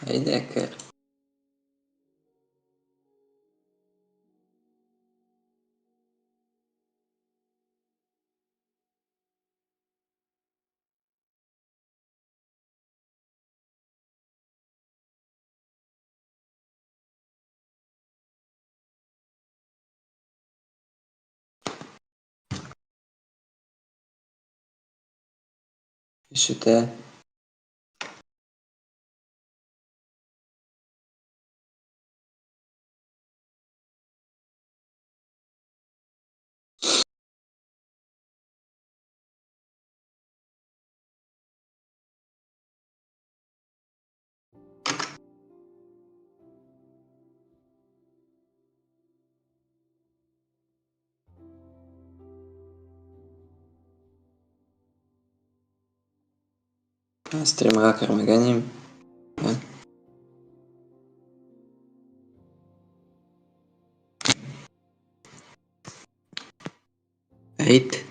Әйдә, кер. Ишетә. Стримга кермәгән идем. Әйт.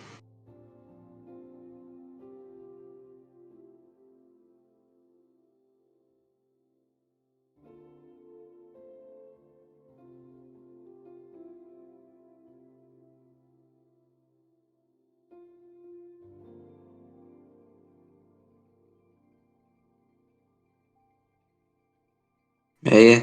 Әйе.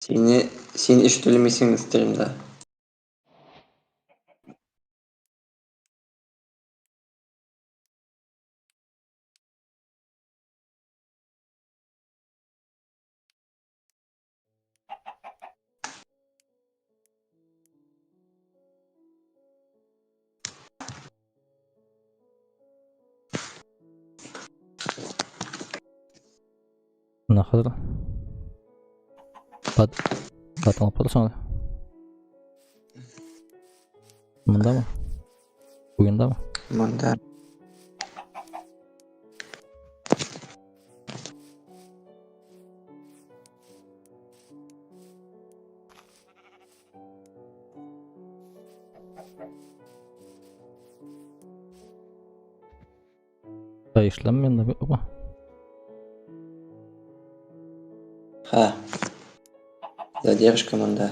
Сине син ишетелмисең стримда. Менә хәзер. Бат, бат алып торсың әле. Мондамы? Уендамы? Монда. Да эшләнми анда бит опа. Ха. Задержка монда.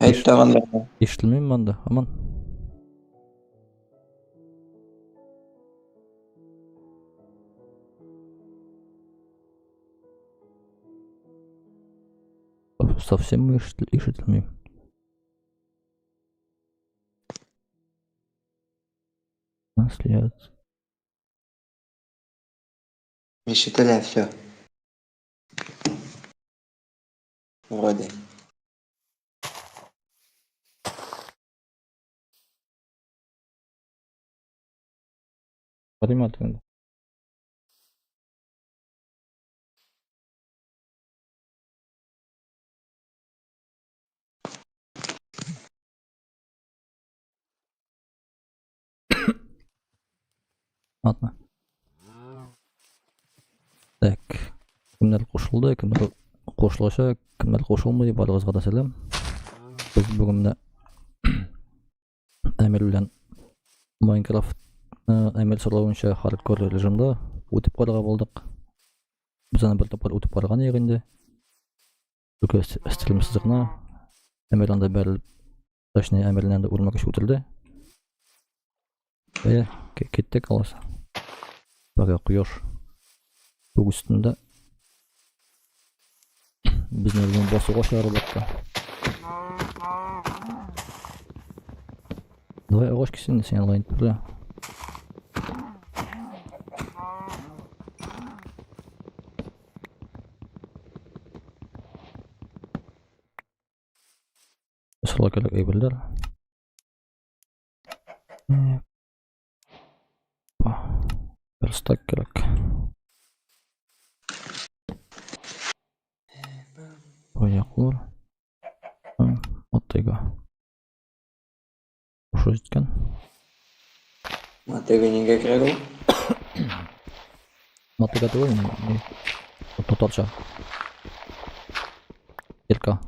Әйт тагын бер. Ишетелмиме монда? Аман. Совсем ишетелмим. Трансляция. Ишетелә, все. Вроде. Карыйм әле инде. Ладно. Так. Кемнәр кушылды, кемнәр кушылачак, кемнәр кушылмый, барыгызга да сәлам. Без бүген менә Әмир белән Майнкрафт Әмир соравынча хардкор режимда үтеп карарга булдык. Без аны бер тапкыр үтеп караган идек инде. Только стримсыз гына. Әмир анда бәрелеп, точнее, Әмирнең анда үрмәкүч үтелде. Э, киттек аласа. Бага кояш күк өстендә. Безне бүген басуга чыгарып атты. Давай агач кисен, син алайын бля. Ысырла кирәк әйберләр. Верстак кирәк. Аяклар. Мотыга. Шушы җиткән. Мотыга нигә кирәк ул? Мотыга түгел, ни? Татарча. Кирка.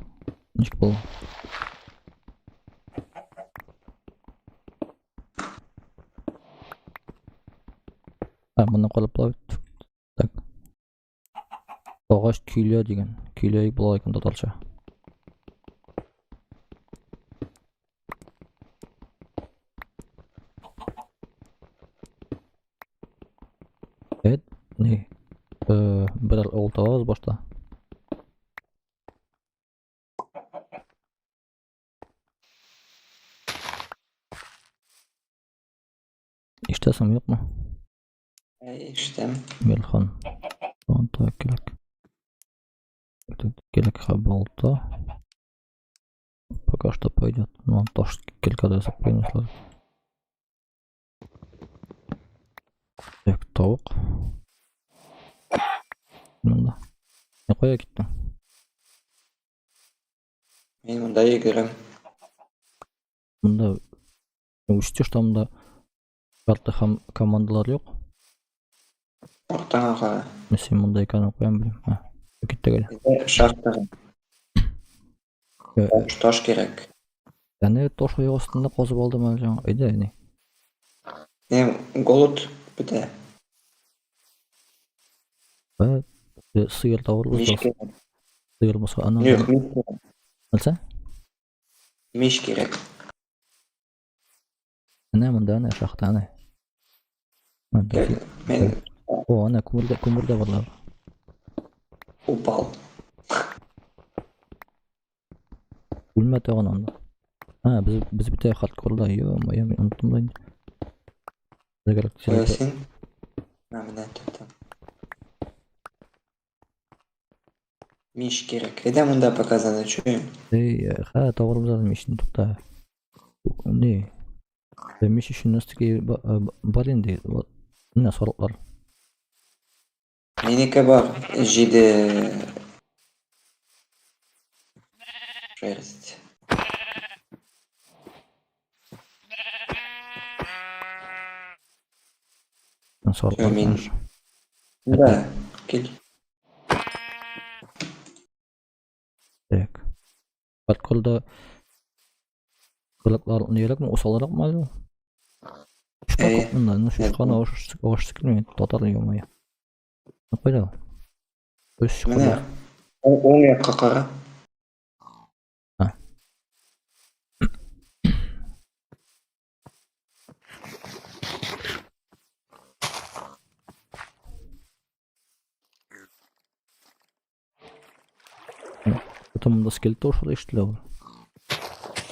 Ничек була? А, моны карап була бит. Так. Агач көйлә дигән. Көйлә була икән татарча. Evet, ни? Берәр авыл табабыз башта. Ишетәсеңме, юкмы? Әй, ишетәм. Мирхан. Балта кирәк. Кирәк балта. Пока что пойдет. Ну, таш кирка да ясап куйын сразу. Так, тавык. Монда. Не кая киттең? Мин монда йөгерәм. Монда учти, что монда карта һәм командалар юк. Артыңа кара. Мин син монда икәнен куям беләм. Ә, киттек әле. Бездә шахтага. Таш, таш кирәк. Әне таш аяк астында казып алдым әле жаңа. Әйдә, әни. Не, голод бетә. Ә, сыер табырбыз. Мич кирәк. Сыер булса, аннан. Юк, мич кирәк. Нәрсә? Мич кирәк. Әнә монда, әнә шахта, әнә. Мин О, әнә күмер дә, күмер дә барлар. Упал. Үлмә тагын анда. А, без бит хардкорда, ё-моё, мин оныттым да инде. Кая син? Менә, менә тоттым. Мич кирәк. Әйдә монда пока заночуем. Эй, ха, табарбыз әле мичне, тукта. Ни? Мич өчен нәрсәгә бар инде. Менә сарыклар. Минеке бар. 7 шерсть. Сарыклар. Мин. Да, кил. Так. Хардкорда кылыклар нирәкме, усалракмы әле? Шушка Әйе. күп монда, ну шушканы ашысы килми, татар ё-моё. Ну кайда ул? Өч Менә чокыр. уң якка кара. А. Потом монда скелет тавышлары ишетелә ул.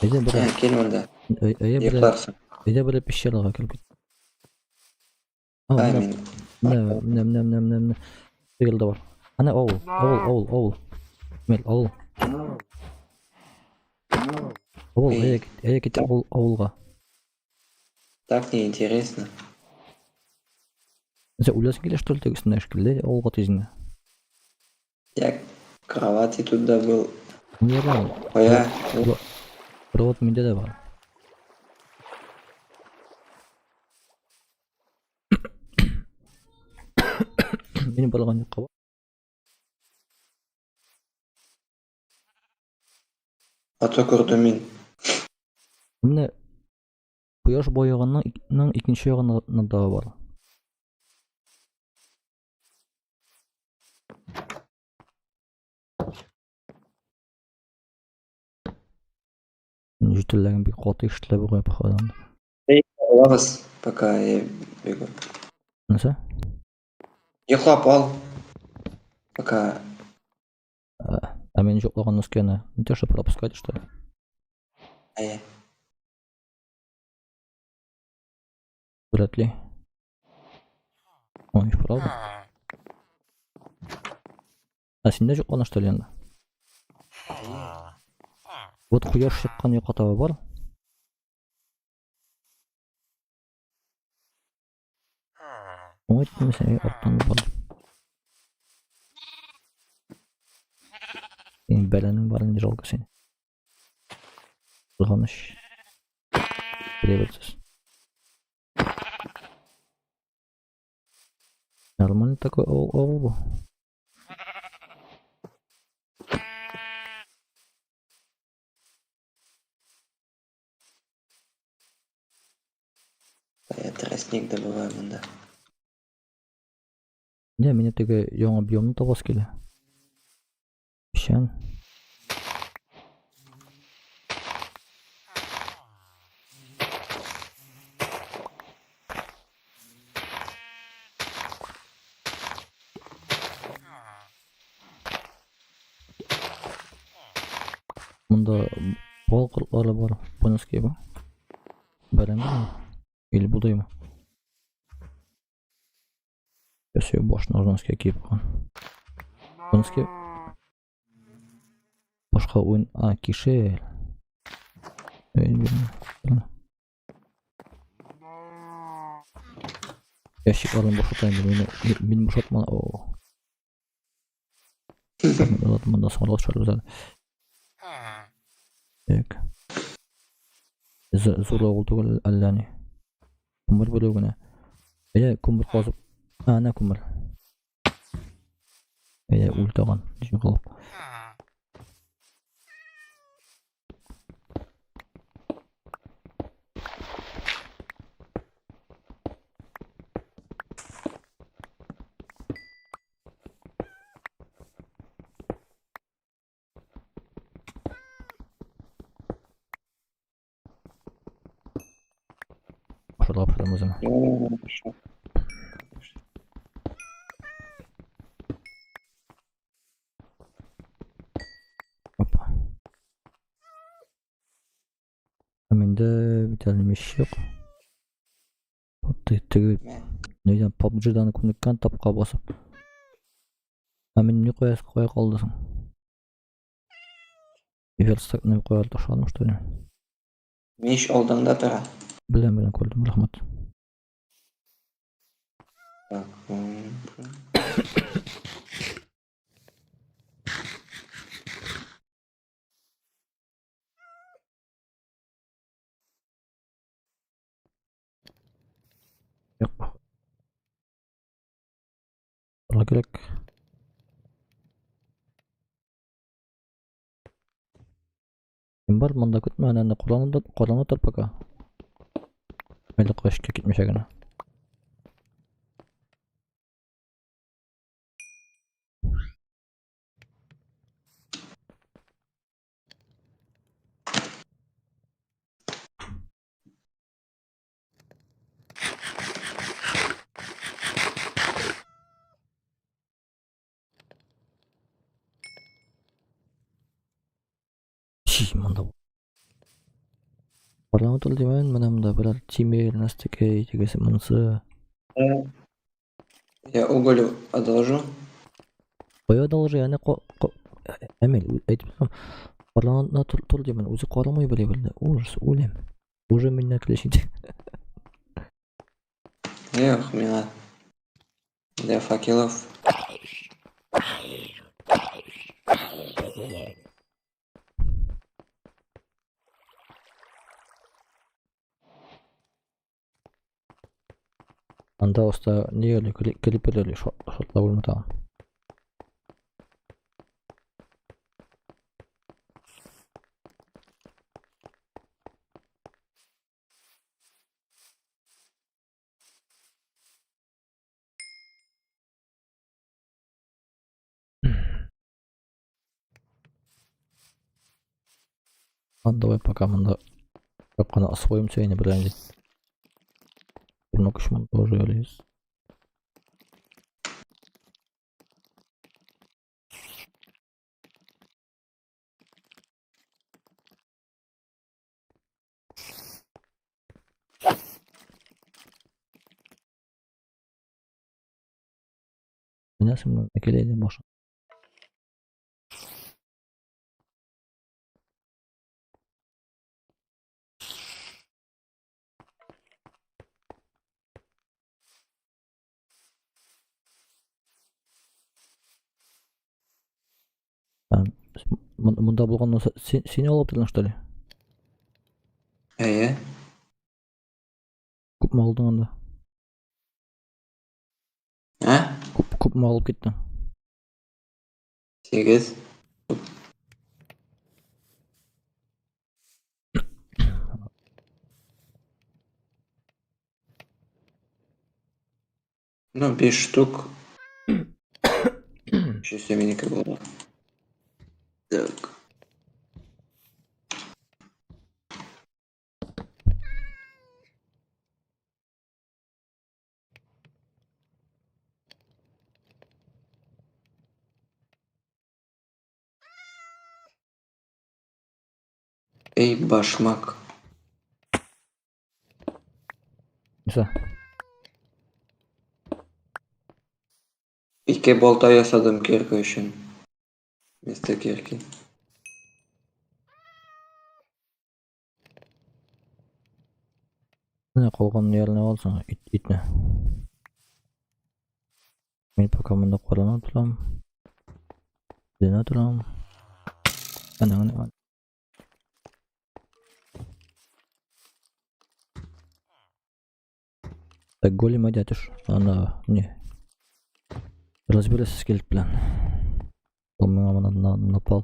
Әйдә бер, Ә, кил монда. әйдә бер, Йокларсың. әйдә бер пещерага кереп кит. А, Ә, менә, мин. менә, менә, менә, менә, менә, менә. Тегел дә бар. Әнә авыл, авыл, авыл, авыл. Мел, авыл. Авыл, Эй. әйдә кит, әйдә кит авыл, авылга. Так неинтересно. Син үләсең килә, что ли, тегесендә шикелле, авылга тиз генә. Я кровати тут добыл. Нигә ул? Кая? Провод миндә дә бар. Минем барган якка бар. Аты күрдем мин. Менә кояш баеганның икенче ягында да бар. Җөтелләгән бик каты ишетелә бугай походу. Алабыз, пока я бегу. Нәрсә? Йоклап ал. Пока. Ә мин йоклаган носкияне не то что пропускать, что ли? Әйе. Вряд ли. Ой, правда? А син дә йоклаган, что ли, анда? Вот кояш чыккан якка таба бар. Уңай итмәсә, арттан бар. Синең бәләнең бар инде, жалко сине. Кызганыч. Килә. Нормальный такой авыл бу. Я тростник добываю монда. Не, мине теге яңа биомны табасы килә. Печән. Монда бал кортлары бар. Бонуски бу. Бәрәңгеме? Или бодаймы? Сейчас я башына носки киеп куйган. Бонуски башка уен, а, кишер. Ящикларны бушатайм, мин мин бушатма. О. Монда соңрак төшәрбез әле. Так. Зур авыл түгел әллә ни. Күмер бүлү генә. Әйдә, күмер казып. А, әнә күмер. Әйдә, үл тагын. Җыгылып. Ашарга пешерәм үзем. Опа. Ә миндә бит әле мич юк. Теге нидән PUBG-дан күнеккән тапка басып. Ә мин ни кая кая калды соң? Верстакны кая ташладым, что ли? Мич алдыңда тора. Беләм, беләм, күрдем, рәхмәт. Так. Юк. Барырга кирәк. Кем бар монда көтмә, әнә караңгы караңгы тор пока. Әле кояшка китмичә генә. Чи, монда. Караңгы тор димән, менә монда берәр тимер, нәрсәкәй, тегесе монысы. Я уголь одолжу. Кая одолжи, әнә Әмил, әйтеп торам. Караңгы тор, тор димән, үзе карамый белә белә. Ужас, үләм. Уже миннән көлә инде. Юк, миңа. Для факелов. Анда оста ни әле, клипер әле шартлап үлмә тагын. Ладно, давай пока монда капканы освоимся, я не брали. Много шмон тоже лез. Менә соң килә башы. Монда булганны син алып тордың, что ли? Әйе. Күпме алдың анда? Ә? Күпме алып киттең? 8. Ну, 5 штук. Чисто минеке булды. Так. Эй, башмак. Нәрсә? Ике балта ясадым кирка өчен. Вместо кирки. Менә калган ярны алсаң, ит, итне. Мин пока монда карана торам. Дина торам. Әнә, әнә. Так, голем әйдә төш. Ана, не. Разберәсез скелет белән. Ул миңа моны напал.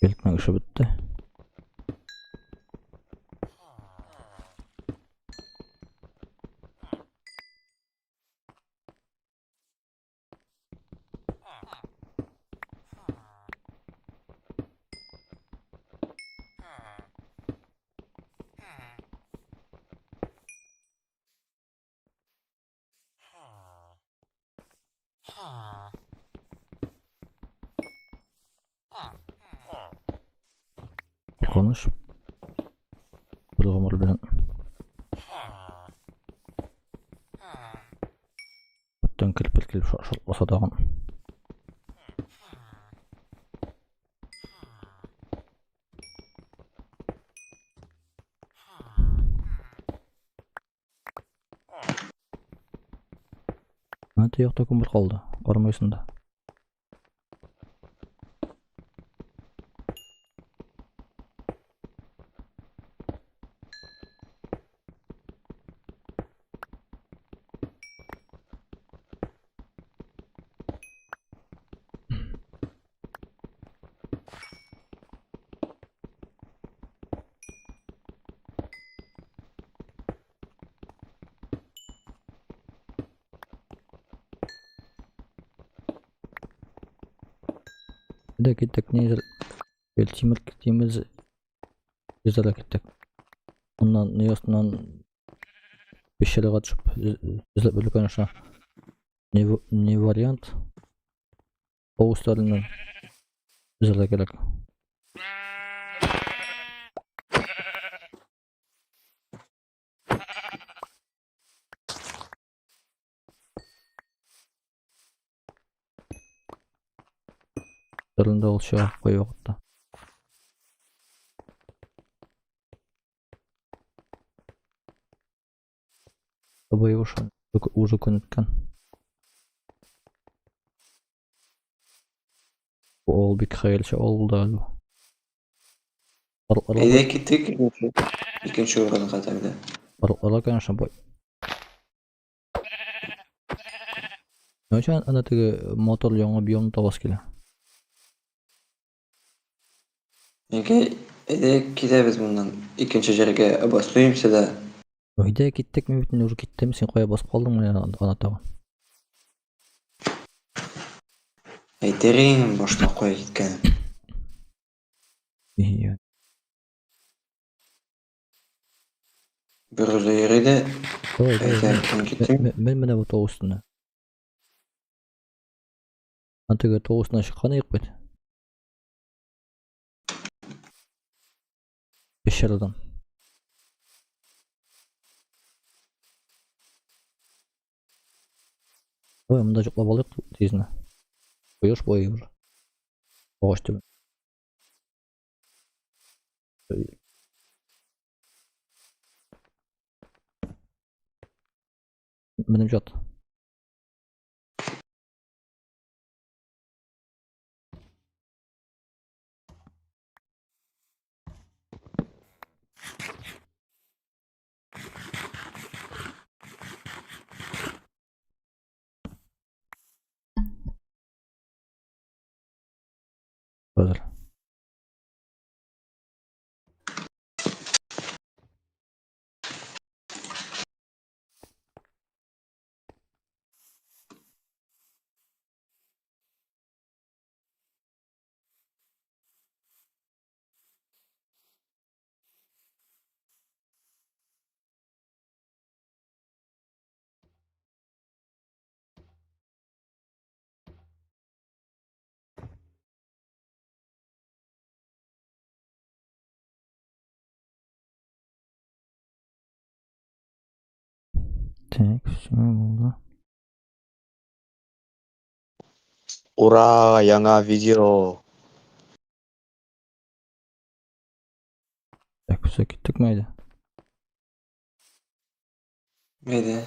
Скелетның эше бетте. Konuş. Бер гомер белән. Бүтән килеп килеп шартласа тагын. Менә теге якта күмер калды. Карамайсың да. Дә киттек нидер. Тимер тимер эзләргә киттек. Моннан ни астыннан пещерага төшеп эзләп йөрдек, конечно. Не вариант. Тау өсләреннән эзләргә кирәк. Өсләрендә ул чыга кай вакытта. Абый уже көн үткән. Бу авыл бик хәерче авыл булды әле бу. Әйдә киттек икенче урынга тогда. Арлар, конечно, бай. Өчен ана теге мотор яңа биом табасы килә. Нигә әйдә китәбез моннан икенче җиргә обоснуемся да. Әйдә киттек, мин бит инде уже киттем, син кая басып калдың менә ана тагын. Әйтер идең башта кая киткәнен. Иә. Бер үзе йөри дә, Давай, давай. әйтә, мин киттем. Мен менә бу тау өстенә. Ана теге тау өстенә чыккан идек бит. Пещерадан. Давай, монда йоклап алыйк тизне. Кояш байый уже. Агач төбе. Менеп ят. Хәзер. Так, все булды. Ура, яңа видео. Так, все, киттекме әйдә? Әйдә.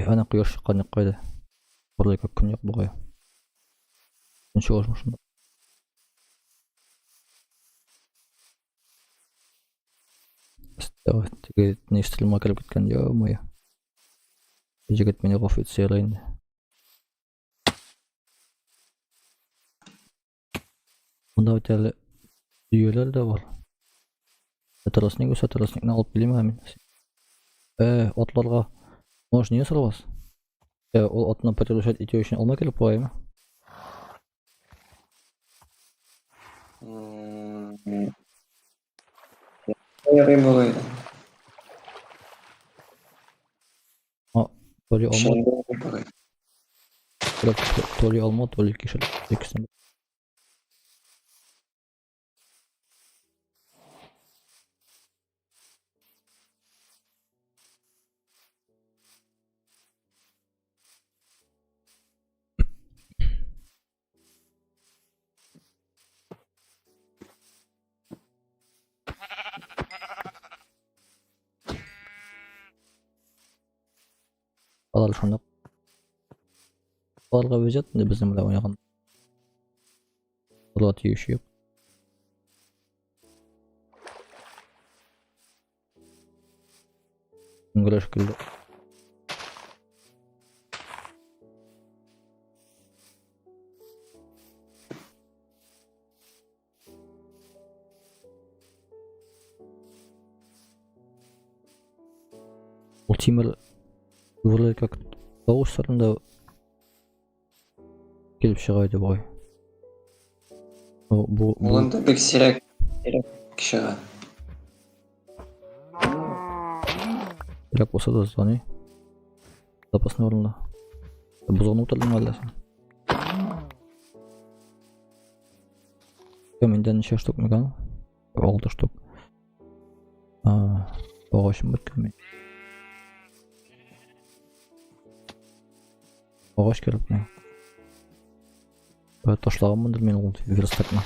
Әнә кояш чыккан якка әйдә. Барлык көн юк бугай. Ничек шунда. Теге не стримга кереп киткән, ё-моё. Егет мине гафу итсә ярар инде. Монда бит әле дөяләр дә бар. Тростник үсә, тростникны алып килим мин. Атларга может не ясалабыз? Ул атны приручать итү өчен алма килеп куаймы? Ярый булыр. То ли алма, то ли алма, то ли кишер. Икесен. Алар шунда. Аларга везет инде безнең белән уйнаган. Аларга тиюче юк. Гөләш килде. Ул тимер вроде как тавыш сырында килеп чыга иде бугай. Бу бу Ул инде бик сирәк чыга. Сирәк булса да звони. Запасной урында. Бозауны утырдың әллә син? Миндә ничә штук микән? 6 штук. Агачым беткән мин. Агач кирәк миңа. Ташлаганмындыр мин ул верстакны.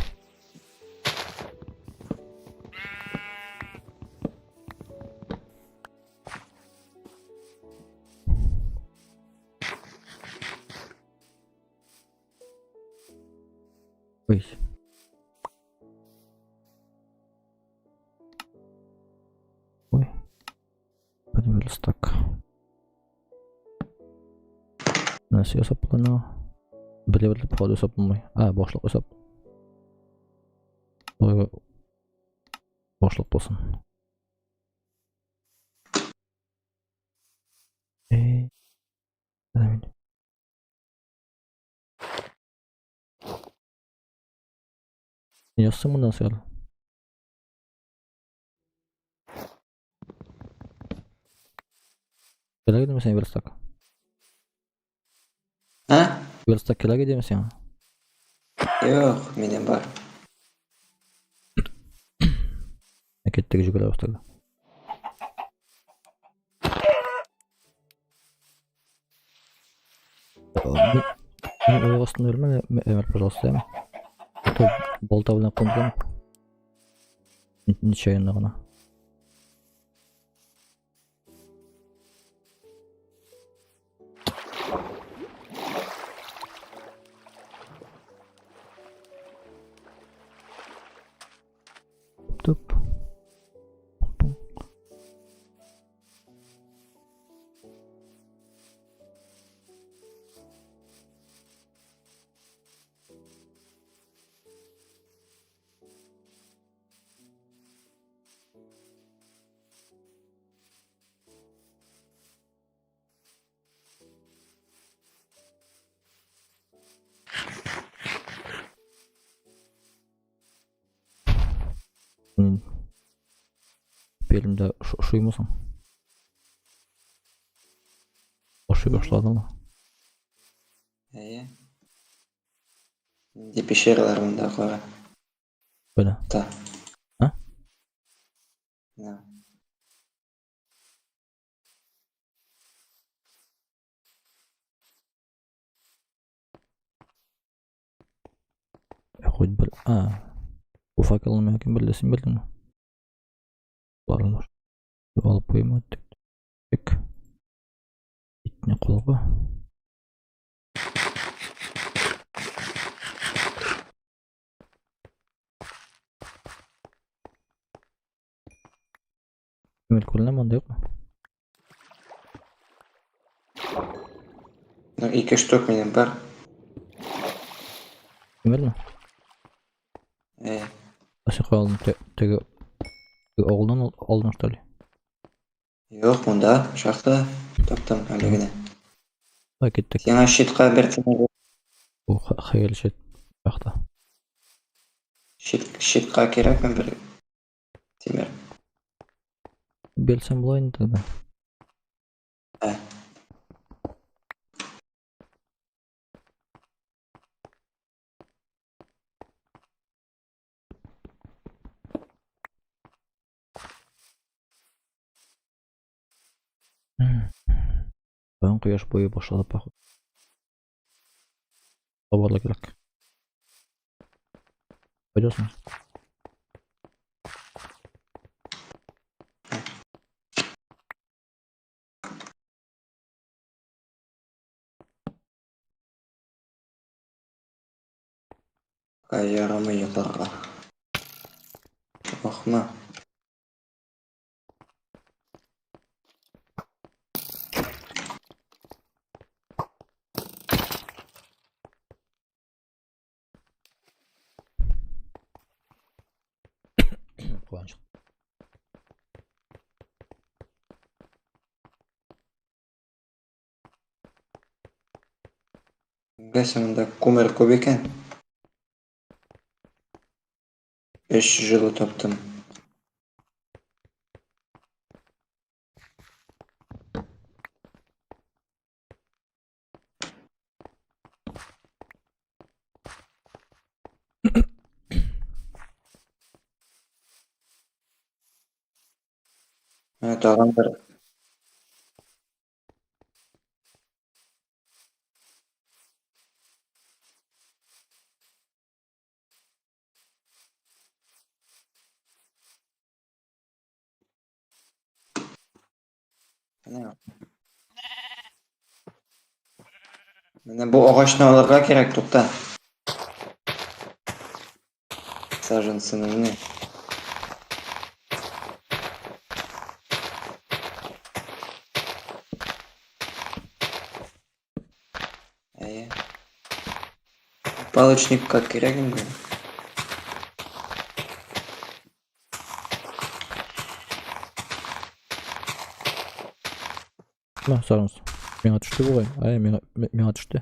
Ой. Ой. Верстак. Нәрсә ясап була? Бер-бер под ясап булмый. А, башлык ясап. Ой, башлык булсын. Эй. Ясың моннан сәл. Кирәк идеме сиңа верстак? Ә? Верстак кирәк идеме сиңа? Юк, минем бар. Киттек җибәрәбез тогда. Мин аяк астында өрмә, Әмир, пожалуйста, яме. То балта белән кундырам. Нечаянно гына. Туп. Мин Пермьдә ошыймы соң? Ошый башладымы? Әйе. Нинди пещералар монда кара. Белә. Та. А? Да. Хоть бер... А. Бу факелны миңа кем бирде, син бирдеңме? Барылар. Алып куйма. Тик. Итне кулга. Күңел күренәме анда юкмы? Ну, ике штук минем бар. Күңелме? Э, А син кая алдың? Теге теге авылдан алдың, что ли? Юк, монда, шахтада таптым әле генә. Ай, киттек. Сиңа щитка бер тимер. Бу хәерле щит шахта. Щит, щитка кирәкме бер тимер? Бирсәм була инде тогда. Ә. Тагын кояш буе башлады, походу. Табарга кирәк. Пойдёшь? Кай ярамый йокларга. Охма. Куанчык. Беләсең, монда күмер күп икән. Өч жилы таптым. Менә тагын бер. Менә. Менә бу агачны алырга кирәк, тукта. Саженцыны менә. Әйе. Палочникка кирәк инде. Мә, сарыңыз. Миңа төште бугай. Ай, миңа миңа төште.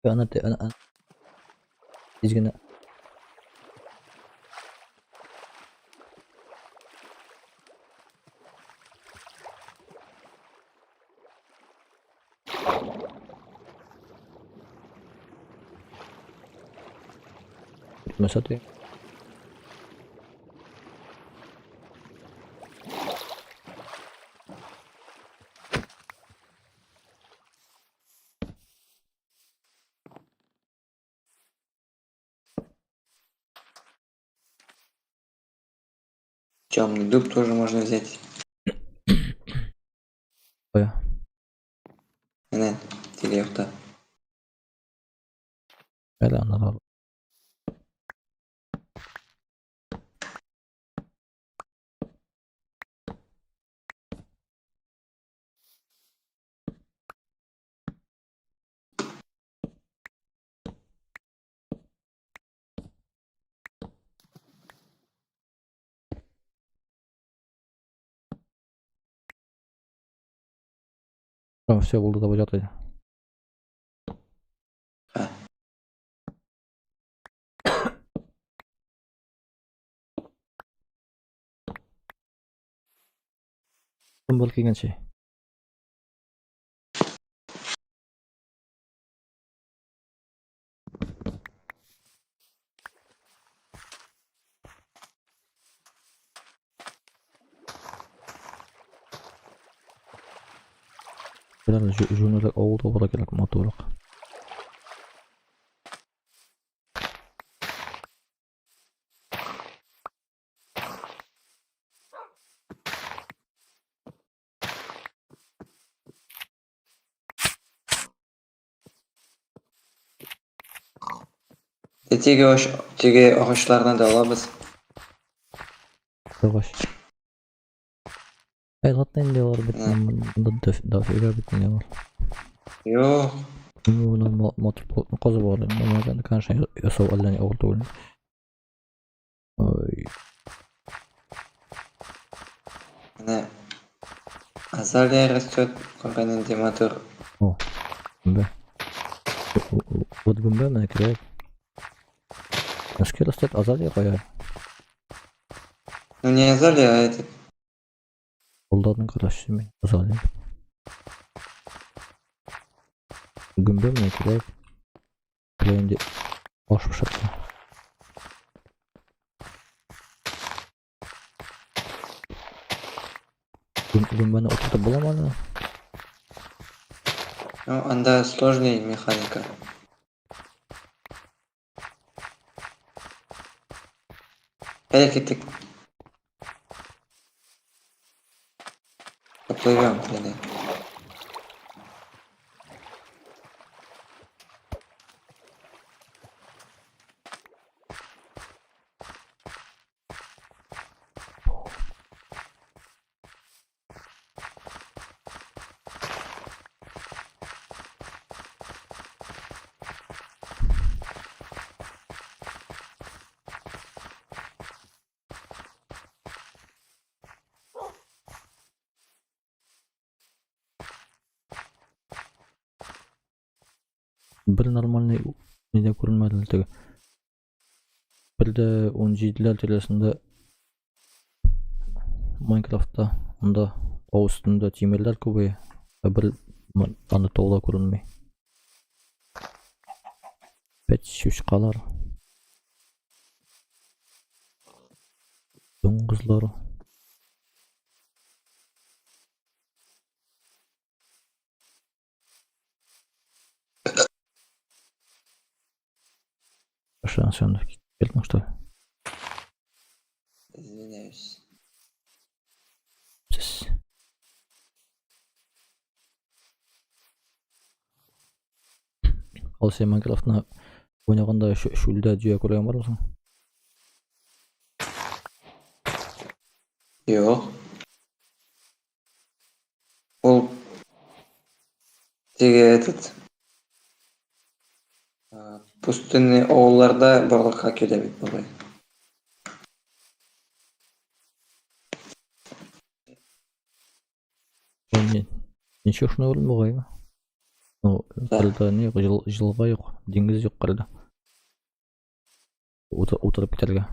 Ана, ана, ана. Тиз генә. Үтмәсә ти. Темный дуб тоже можно взять. Кая? Менә, теге якта. Әле аннары. О, все, булды да баҗат иде. Ха. Кем булып килгәнче? Белән җүнлерәк авыл табарга кирәк, матуррак. Теге теге агачларны да алабыз. Агач. Әй, ладно инде алар бит монда дофига бит инде алар. Юк. Моны матур казып алыр. Моны, конечно, ясау әллә ни авыр түгел. Ой. Менә азалия растет, кара нинди матур. О, гөмбә. Вот гөмбә менә кирәк. Носки растет, азалия кая? Ну не азалия, а этот. Алдадың, короче, мин азалия. Гөмбә менә кирәк. Менә инде аш пешерде. Гөмбәне утыртып буламы аны? Ну, анда сложный механика. Әйдә киттек. Поплывем, әйдә. Бер нормальный нидә күренмәде теге. Бер дә 17-ләр тирәсендә Майнкрафтта анда тау өстендә тимерләр күбәя. Ә бер анда таулар күренми. Опять чучкалар. Дуңгызлар. Что, все, килдең, что ли? Извиняюсь. Сез. Ал син Майнкрафтны уйнаганда чүлдә дөя күргән бармысың? Юк. Ул теге этот пустынный авылларда барлыкка килә бит бугай. Ул не ничек шуны күрдем бугай? Ну, Да. кырда не юк, җылга юк, диңгез юк кырда. Утырып китәргә.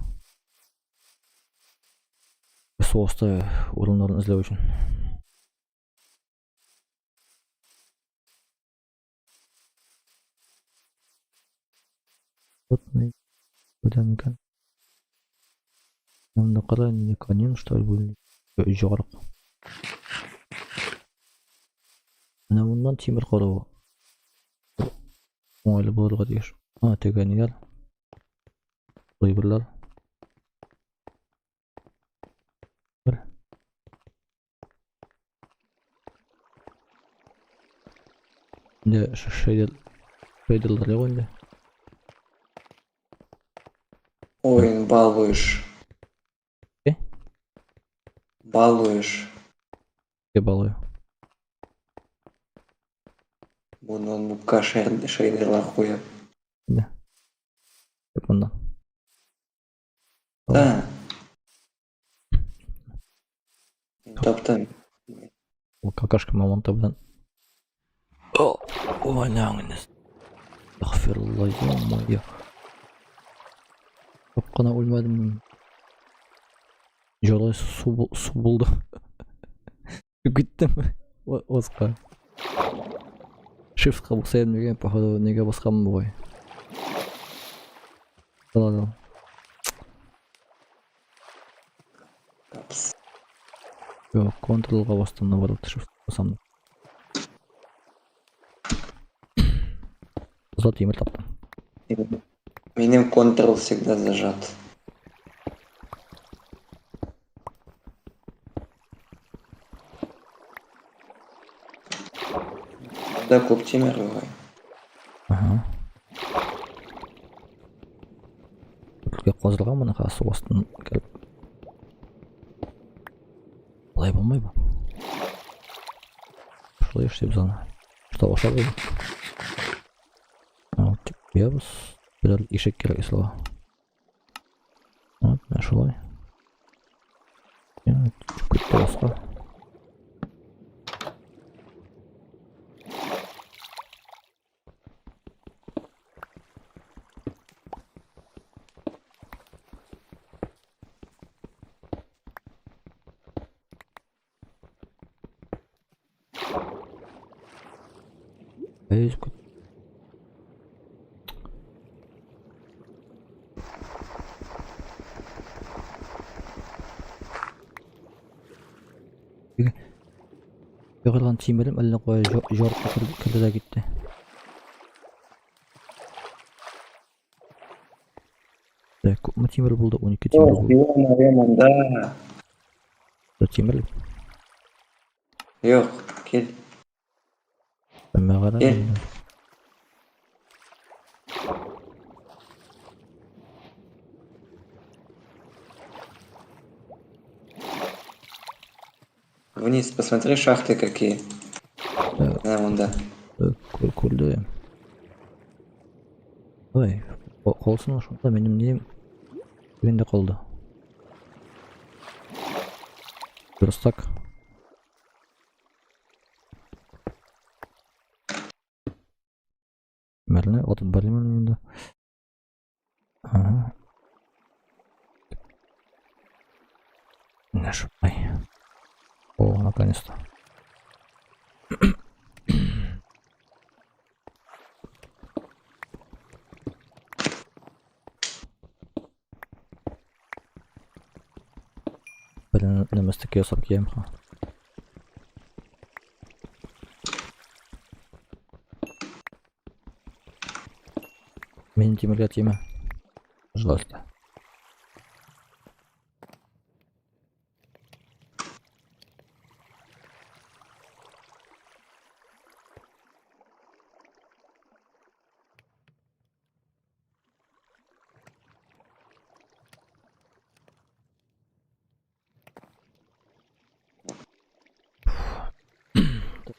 Су асты урыннарын эзләү өчен. Вот ни белән икән. Монда кара не каньон, что ли, бу? Жарык. Менә моннан тимер карау уңайлы булырга тиеш. А, теге ниләр? Әйберләр. Инде шейдер шейдерлар юк инде. Ой, балуешь. Э? Балуешь. Я балую. Бу ноутбукка шейдерлар куеп. Да. Монда. Да. Таптым. Ул какашка мамонты белән. Ой, нәңнес. Әстәгъфирулла, ё-моё. Юк кына үлмәдем. Җылы су, су булды. Киттем. Оска. Shiftка басайым дигән, походу, нигә басканмын бугай. Ладно. Капс. Юк, Ctrl-га бастым, наоборот, Shift басам. Кызыл тимер таптым. Минем Ctrl всегда зажат. Да, күп тимер бугай. Ага. Күлгә казылган моны хәзер су астын кереп. Болай булмый бу. Шулай эшлибез аны. Что ашап Вот, куябыз. Берәр ишек кирәк ислага. Вот, менә шулай. Китте аска. Әй, Егылган тимерем әллә кая жарып керде дә китте. Так, күпме тимер булды? 12 тимер булды. Ё-моё, монда. Тимер. Юк, кил. Мәгарә. Кил. Вниз, посмотри, шахты какие. Менә монда. Күрдем. Ой, калсын шунда минем нем инде калды. Верстак. Мәрне атып барыйм инде. Ага. Менә шулай. О, наконец-то. Блин, нәмәстәк ясап киям ха. Мин тимергә тимә. Пожалуйста.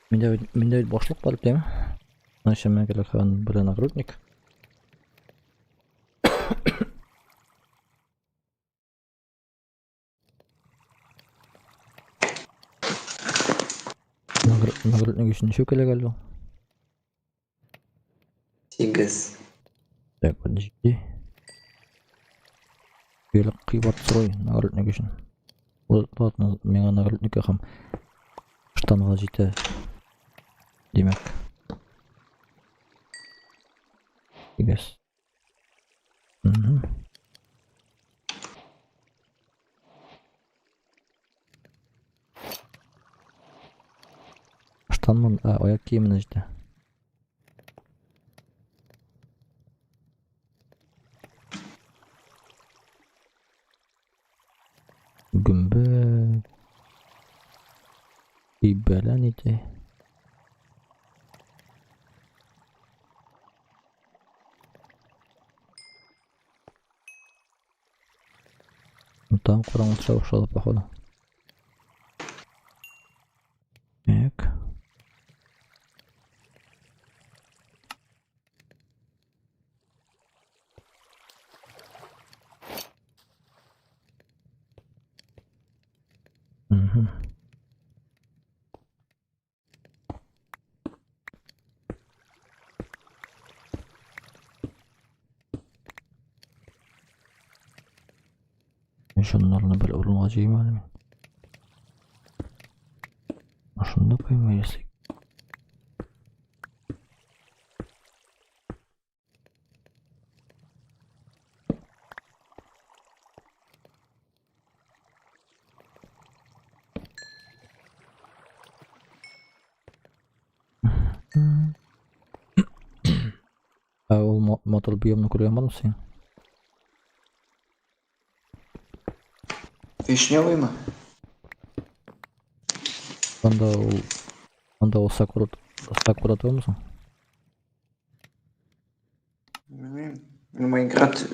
Миндә бит башлык бар дим. Значит, миңа кирәк бер нагрудник. Нагрудник өчен ничә кирәк әле ул? 8. Так, подожди. Бирок кыйбат сорый нагрудник өчен. Ладно, миңа нагрудникка һәм штанга җитә. Димәк. 8. Угу. Штанмын, а, аяк киеменә җитә. Гөмбә. Ибәлән ите. Тагын караңгы төшә башлады, походу. Так. Угу. Шуннарны бер урынга җыйм әле мин. Шунда куймы, если. Ә ул мотор биомны күргән бармы син? Вишневыймы? Анда ул сакура түгелме соң? Белмим. Мин Майнкрафт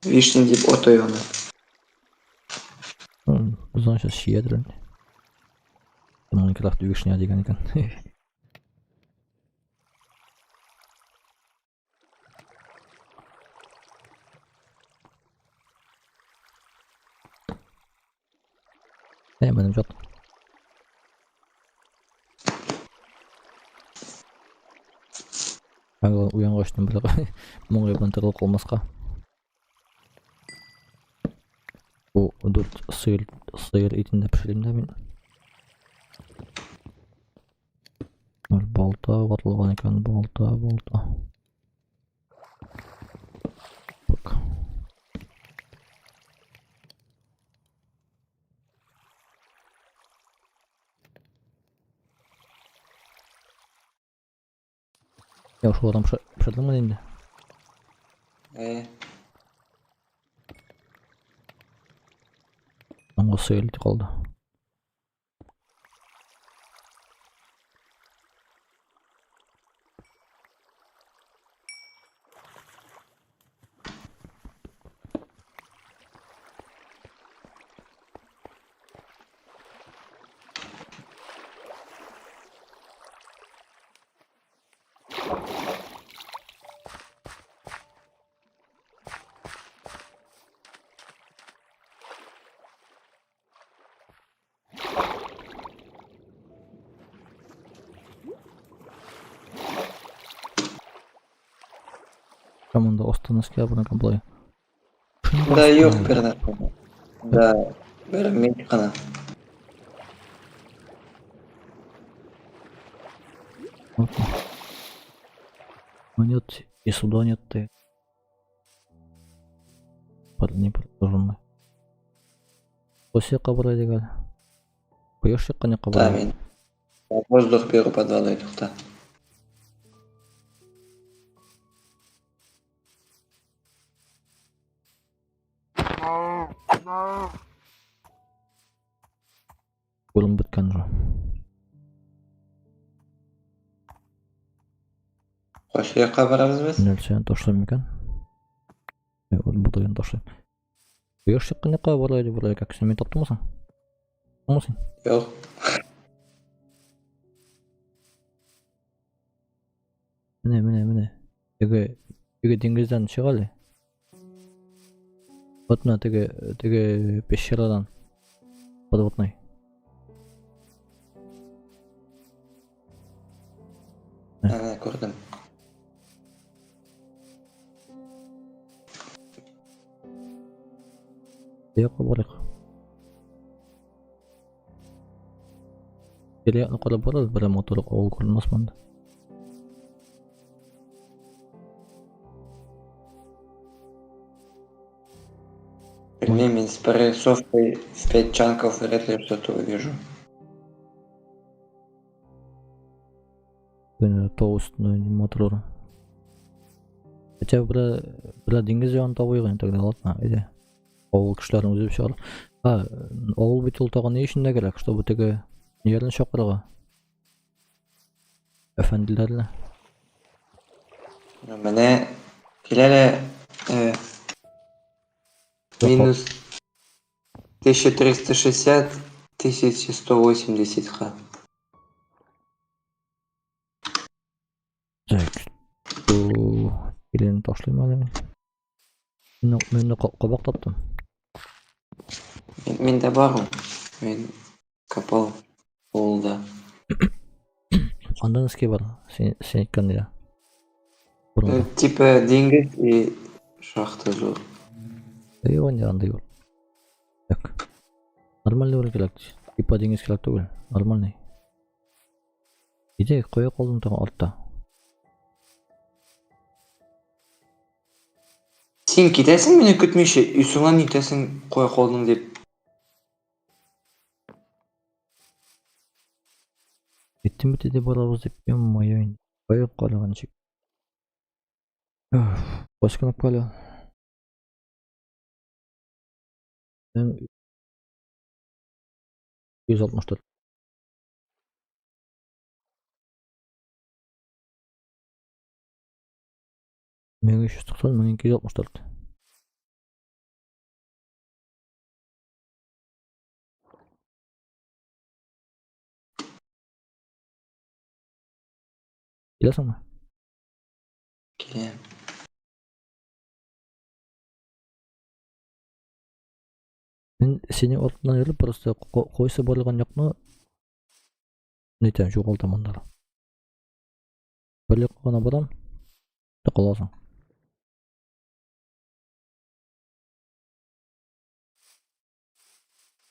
вишня дип атый аны. Без аны сейчас чиядер инде. Майнкрафт вишня дигән икән. Ә, минем ят. Уянгач бер моңа белән тыгылып калмаска. Бу дүрт сыер итен дә пешерим дә мин. Бер балта ватылган икән, балта, балта. Так. Я шулардан пешердеңме инде? Э, Аңа сыер ите калды. Команда Остановский абонент болай. Да юк бер нәрсә. Да, бер мин кына. Вот. Нет, и сюда нет ты. Не продолженный. Кайсы якка бара идек әле? Кояш чыккан якка Да, бара. мин. Воздух беру под водой, тукта. Күренеп беткән уже. Кайсы якка барабыз без? Нәрсәне ташлыйм икән? Вот бодайны ташлыйм. Кояш чыккан якка бара иде, вроде как. Син мине таптыңмы соң? Таптыңмы син? Юк. Менә, менә, менә. Теге диңгездән чык әле. Вот менә теге пещерадан. Подводный. Әнә күрдем. Якка барыйк. Кире якны карап барабыз, бер мотор авыл күренмәс монда. Белмим, мин с прорисовкой в 5 чанков вряд ли что-то увижу. Тау өстендә мотор. Хотя бер диңгез ягын табыйк инде тогда, ладно, әйдә. Авыл кешеләрен үзе чыгар. А, авыл бит ул тагын ни өчен дә кирәк, чтобы теге ниләрне чакырырга. Әфәнделәрне. Ну, менә килә лә, минус 1360, 1180 ка. Так. Бу килене ташлыйм әле мин. Мин кабак таптым. Миндә бар ул. Мин копал авылда. Анда носки бар. Син әйткән дә. Э, типа диңгез и шахта зур. Юк инде андый юк. Так. Нормальный урын кирәк. Типа диңгез кирәк түгел. Нормальный. Иде, кая калдың тагын артта? Син китәсең мине көтмичә, и соңыннан әйтәсең, кая калдың дип. Әйттем бит иде барабыз дип, ё-моё инде. Кая караган ничек. Кайсы кнопка әле? 164. 1390, 1264. Киләсеңме? Киләм. Мин синең артыннан йөреп, просто кайсы барылган якны нитәм, югалтам аннары. Бер якка гына барам, та каласың.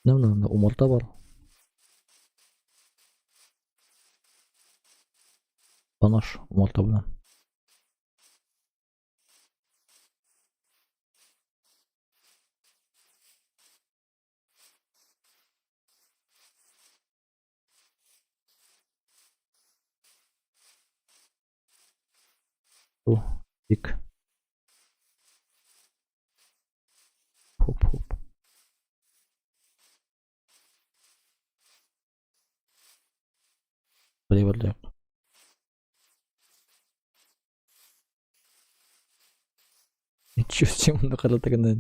Менә монда умарта бар. Таныш умарта белән. Бу ик. Хоп хоп. Бер дә юк. Ничего себе, монда кара тегендә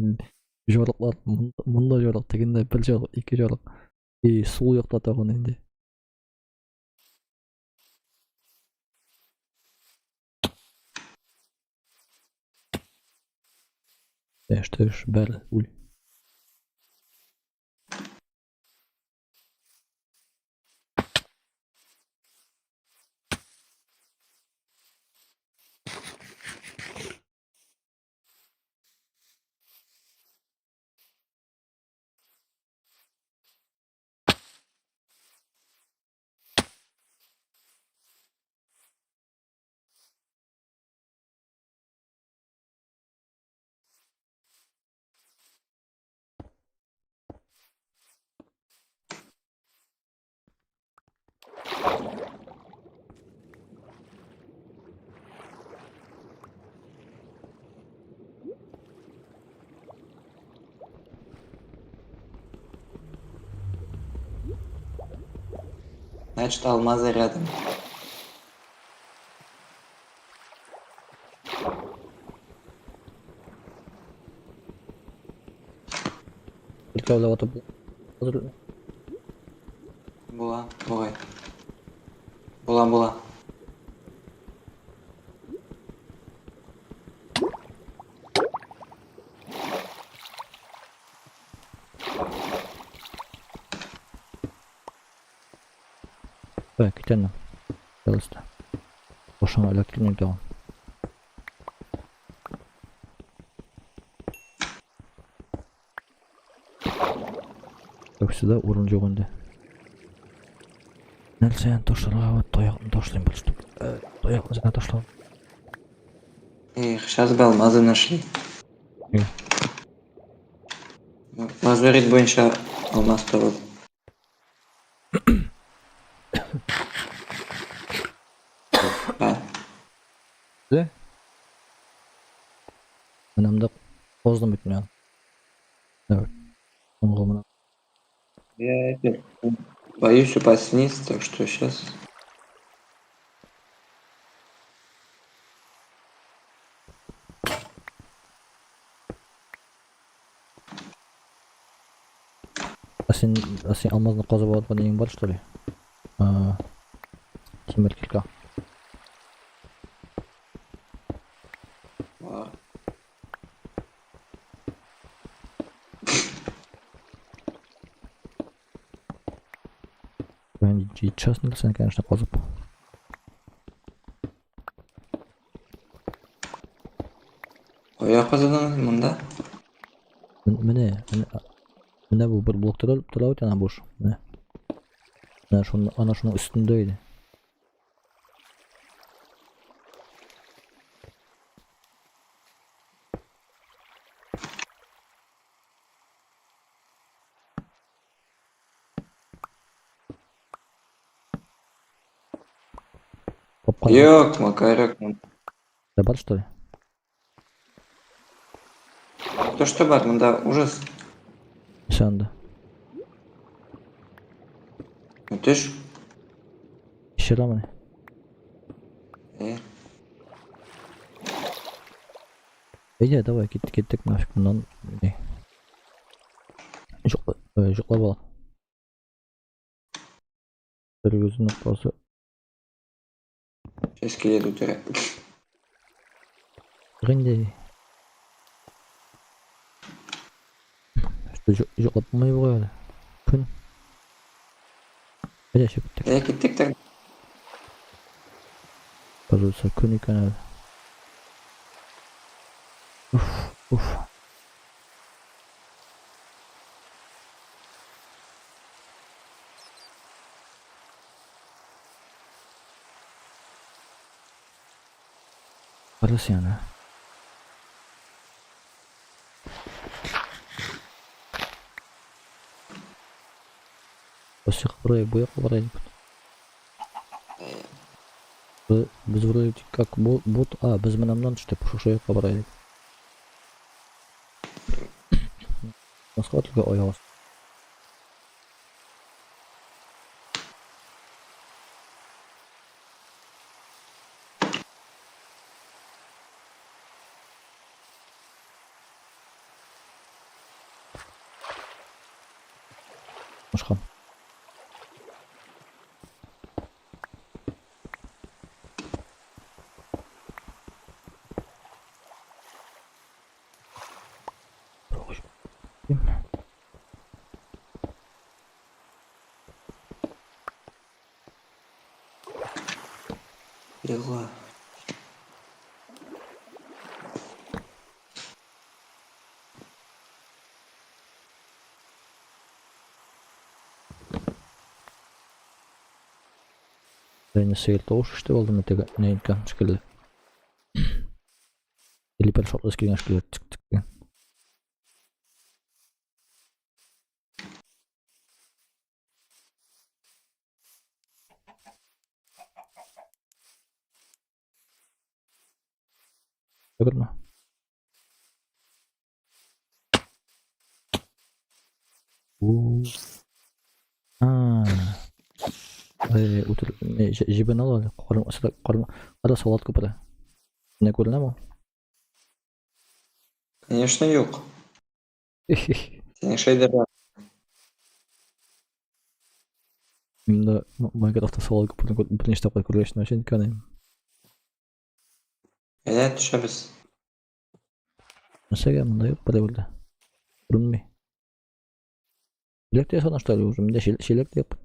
жорыклар, монда жорык, тегендә бер жорык, ике жорык. И сул якта тагын инде. Эш, төш, бер, үл. Значит, алмазы рядом. Икәүләп атып хәзер Була, бугай. Була, була. Так, китәм. Пожалуйста. Башыңа эләктермим тагын. Так, сюда урын юк инде. Нәрсәне ташларга вот таякны ташлыйм бер штук. Таякны гына ташлау. Эх, сейчас бы алмазы нашли. Э. Лазурит буенча алмаз табылды. Ба. Да? Менә монда поздно бит менә. Давай. Соңгы менә. Я это, боюсь упасть вниз, так что сейчас. Ә син алмазны казып алырга нең бар, что ли? А, тимер кирка. Бар. Җитшәсен нәрсәне, конечно, казып. Кая казыдың монда? Менә, менә, менә бу бер блок тора, тора бит ана буш. Менә. Менә шуны, ана шуның өстендә иде. Капкан. Юк, Макарек. Да бар, что ли? То что бар, монда ужас. Нәрсә анда? Төш. Пещерамыни? Э, Әйдә, давай, киттек, киттек нафиг моннан. Не. Йоклап ал. Бер ноктасы. Сейчас скелет үтерә. Инде. Что, йоклап булмый бугай әле. Көн. Әйдә, чыгып киттек. Э, киттек тә. Кажется, көн икән әле. Уф, уф. Карасы аны. Баш якка барайык, бу якка барайык. Без вроде как бот, а, без менә моннан төштек, шушы якка барайык. Москва только аяк асты. Башка. Йокла. Әйне сыер тавыш ишетеп алдым теге не әйткән шикелле. Или бер шартлас килгән шикелле тик тик дигән. Түгелме? У. А. Эй, утыр, җебен ал әле. Карым, карым, кара салат күпере. Менә күренәме? Конечно, юк. Синең шәйдә бар. Миндә Майнкрафтта салат күперен берничә тапкыр күргәч, вообще никогда. Әйдә, төшәбез. Нәрсәгә монда юк бер дә. Күренми. Чиләк тә ясадың что ли уже? Миндә чиләк тә юк.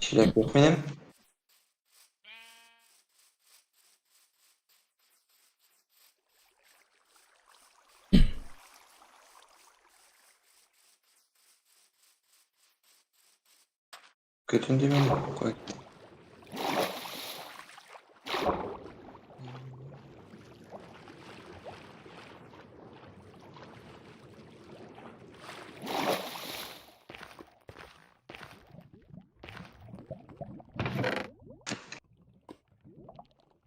Чиләк юк минем. Көтен димәм. Кой.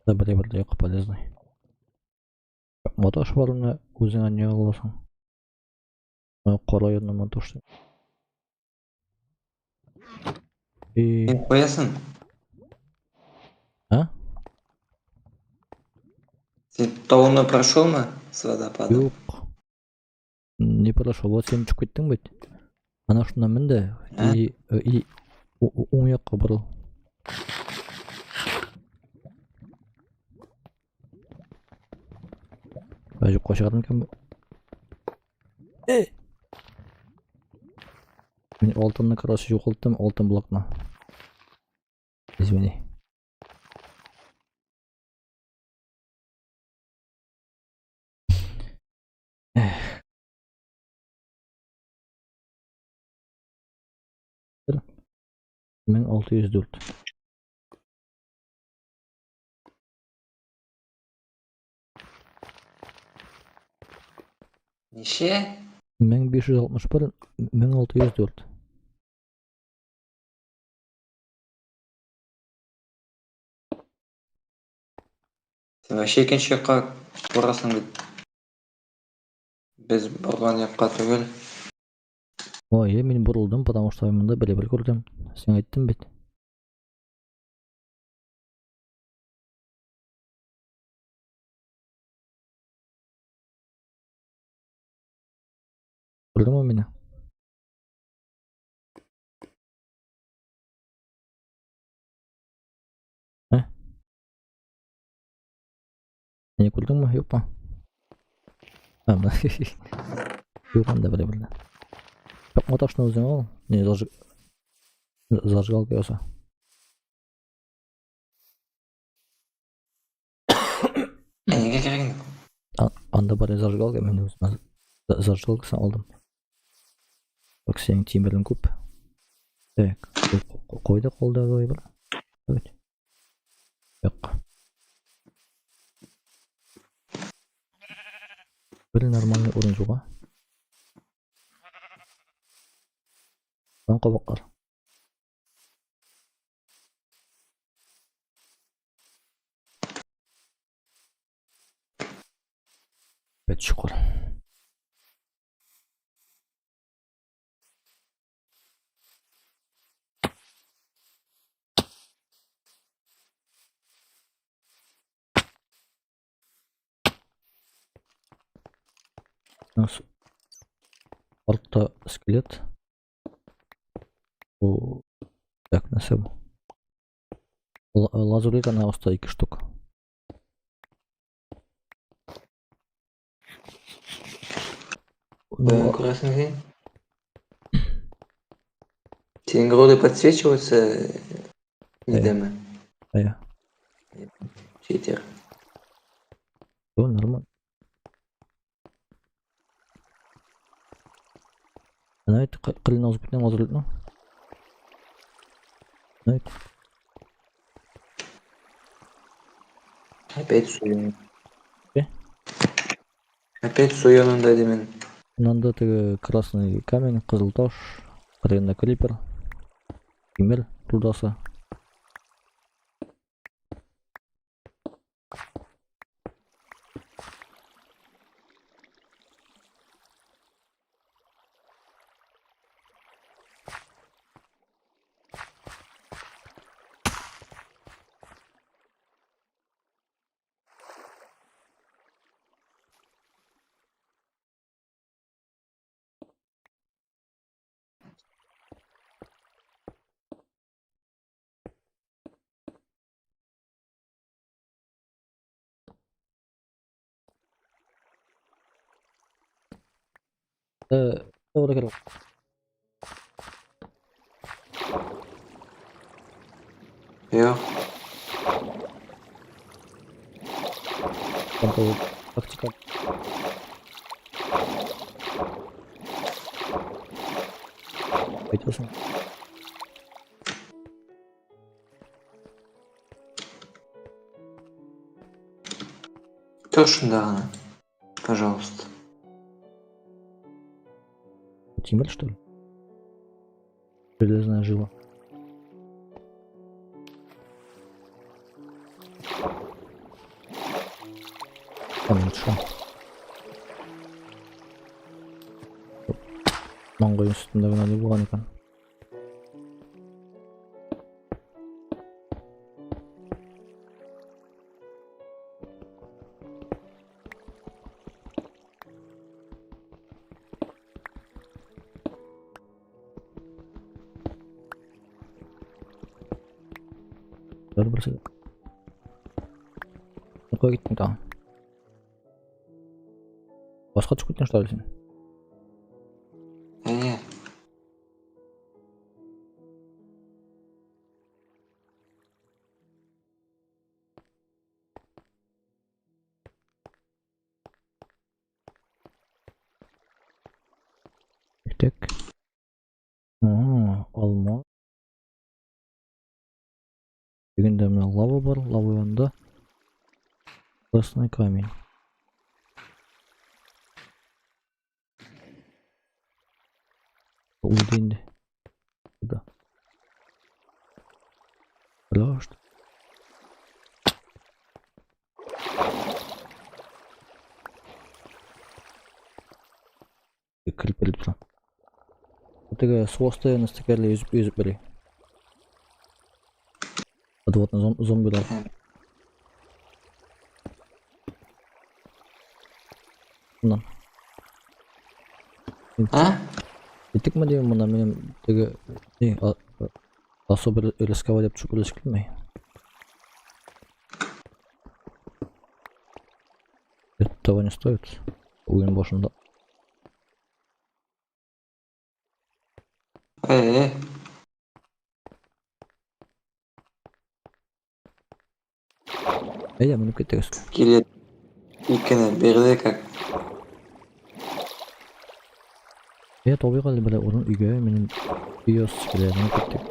Да бер бер дә юк полезный. Маташ бар менә үзеңә не аласың. Кара янына маташ. И Син куясың. А? Син тауны прошелмы с водопадом? Юк. Не прошел. Вот син чыгып киттең бит. Ана шунда мен дә Ә? и уң якка борыл. Ә, юкка чыгардым икән бу. Э! Мин алтынны, короче, югалттым, алтын блокны. Извини. Эх. 1604. Ничә? 1561, 1604. Син вообще икенче якка барасың бит. Без барган якка түгел. Ой, мин борылдым, потому что мин монда бер күрдем. Сиңа әйттем бит. Күрдеңме мине? Ә? Мине күрдеңме, юкмы? А, менә. Юк анда бер бер. Чакма ташны үзең ал. Не, зажигалка яса. Ә нигә кирәк инде? Анда бар зажигалка, мин үземә зажигалкасын алдым. Так, синең тимерең күп. Так, кайда калды бу әйбер? Evet. Юк. Бер нормальный урын юк, а? Lan кабаклар. Evet, чокыр. У нас артта скелет. О, так, нәрсә бу? Лазурит ана аста ике штук. Ну, Каян күрәсең син? Синең роды подсвечиваются нидәме? Әйе. Читер. Всё, нормально. Әнә әйт, кылын узып китнең лазуритны. Әйт. Опять су. Э? Опять су янында димен. Монда теге красный камень, кызыл таш, кырыенда крипер, тимер рудасы. Туры кирәк. Юк. Там тоже тактика. Әйтәсең. Тор шунда гына. Пожалуйста. Тимер, что ли? Железная жила. Там лучше. Маңгай өстендә генә ни булган икән? Бер берсе. Кая киттең тагын? Башка төшеп киттең что ли син? Әйе. Киттек. Алма. Дигәндә менә лава бар, лава янында красный камень. Үлде инде. Да. Бля, что? Кереп килеп тора. Теге су асты нәрсәкәле йөзеп йөзеп йөри. Подводный зомбилар. Моннан. А? Киттекме дим моннан минем теге ни особо рисковать дип төшеп үләсе килми. Это того не стоит. Уен башында. Э, Әйдә, менеп киттек. Килә икене бирде как. Әйдә, табыйк әле берәр урын өйгә, минем өй ясыйсы килә, менеп киттек.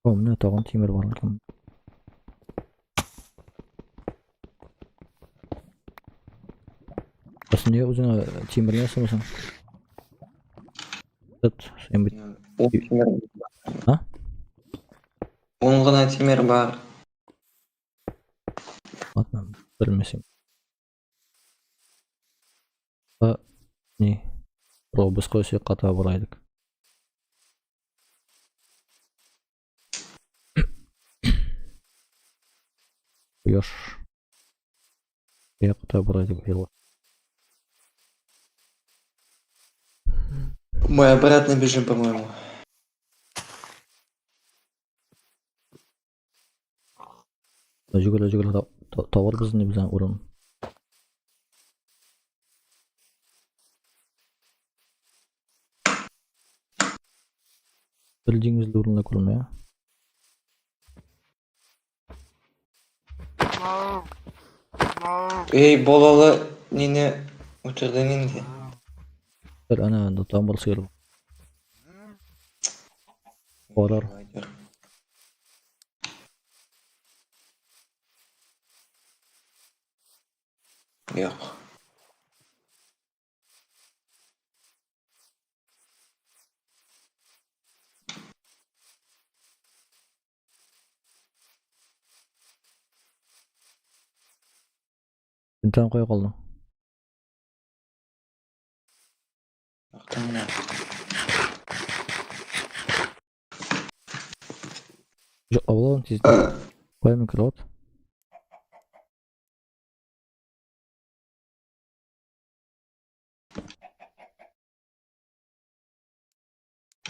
О, менә тагын тимер бар икән. Ә син нигә үзеңә тимерне ясамыйсың? Тот, син бит. Ун тимер. А? Ун гына тимер бар. Ладно, белмисең. Ә, ни? Робус кайсы якка таба бара идек? Кояш. Якка таба бара идек елга. Мы обратно бежим, по-моему. Жүгерә жүгерә табарбыз инде без аны урын. Бер диңгезле урында күренми. Эй, балалы нине үтердең инде. Бер әнә анда тагын бер сыер. Барар. Юк. Син тагын кая калдың? Актан гына. Йоклап алам тиздән. Кая мин кровать?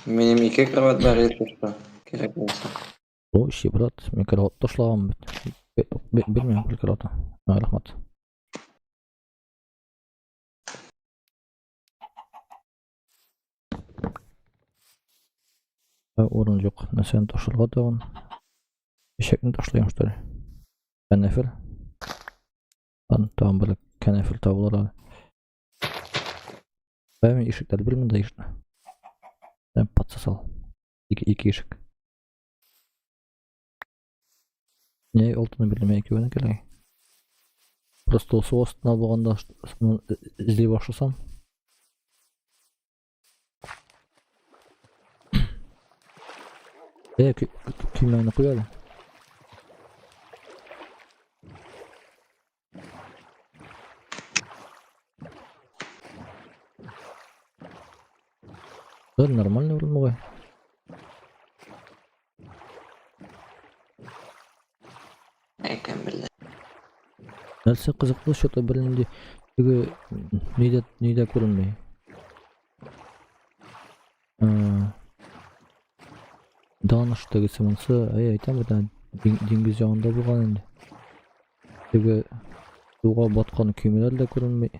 Минем ике кровать бар, если что. Кирәк булса. О, ищи, брат, мин кровать ташлаган бит. Бирмим бер кроватны. А, рәхмәт. Ә, урын юк. Нәрсәне ташларга тагын? Ишәкне ташлыйм, что ли? Канәфер. Ан тагын бер канәфер табылыр әле. Ә, мин ишекләр белмим дә ишекне. Ә, подсосал. Ике ишек. Не алтыны белмәй икәүне кирәк. Просто су астына булганда шуны эзли башласам. Э, көймәне куй әле. Да, нормальный урын бугай. Әй, кем белә. Нәрсә кызыклы, что-то бернинди теге нидә нидә күренми. Даныш тегесе монысы, әй әйтәм бит, диңгез ягында булган инде. Теге суга баткан көймәләр дә күренми.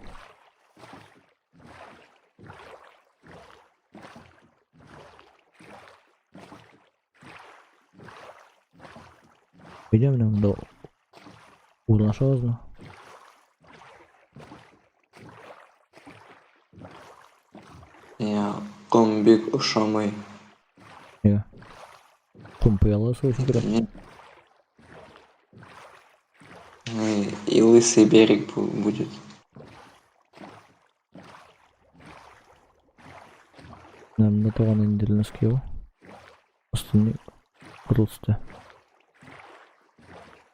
Әйдә менә монда урнашабызмы? Миңа ком бик ошамый. Нигә? Ком пыяла су өчен кирәк. Мне И лысый берег будет. Менә монда туган инде носки ул. Астында кызыл төстә.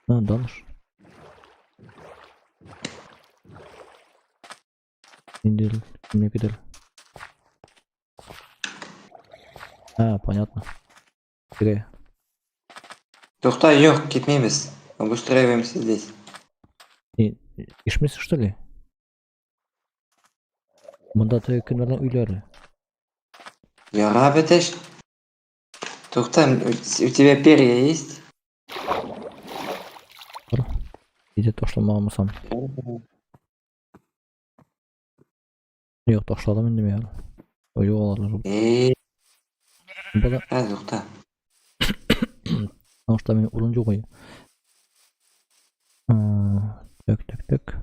А, даныш. Инде кемнекедер. А, понятно. Теге. Тукта, юк, китмибез. Обустраиваемся здесь. Ишмисең, что ли? Монда теге кемнәрнең өйләре? Яра бетеш. Тукта, у тебя перья есть? Иде ташламаган булсам. Юк, ташладым инде мин. Ой, юк алар. Эй, Бала, ә, тукта. потому что мин урын юк. Так, так, так.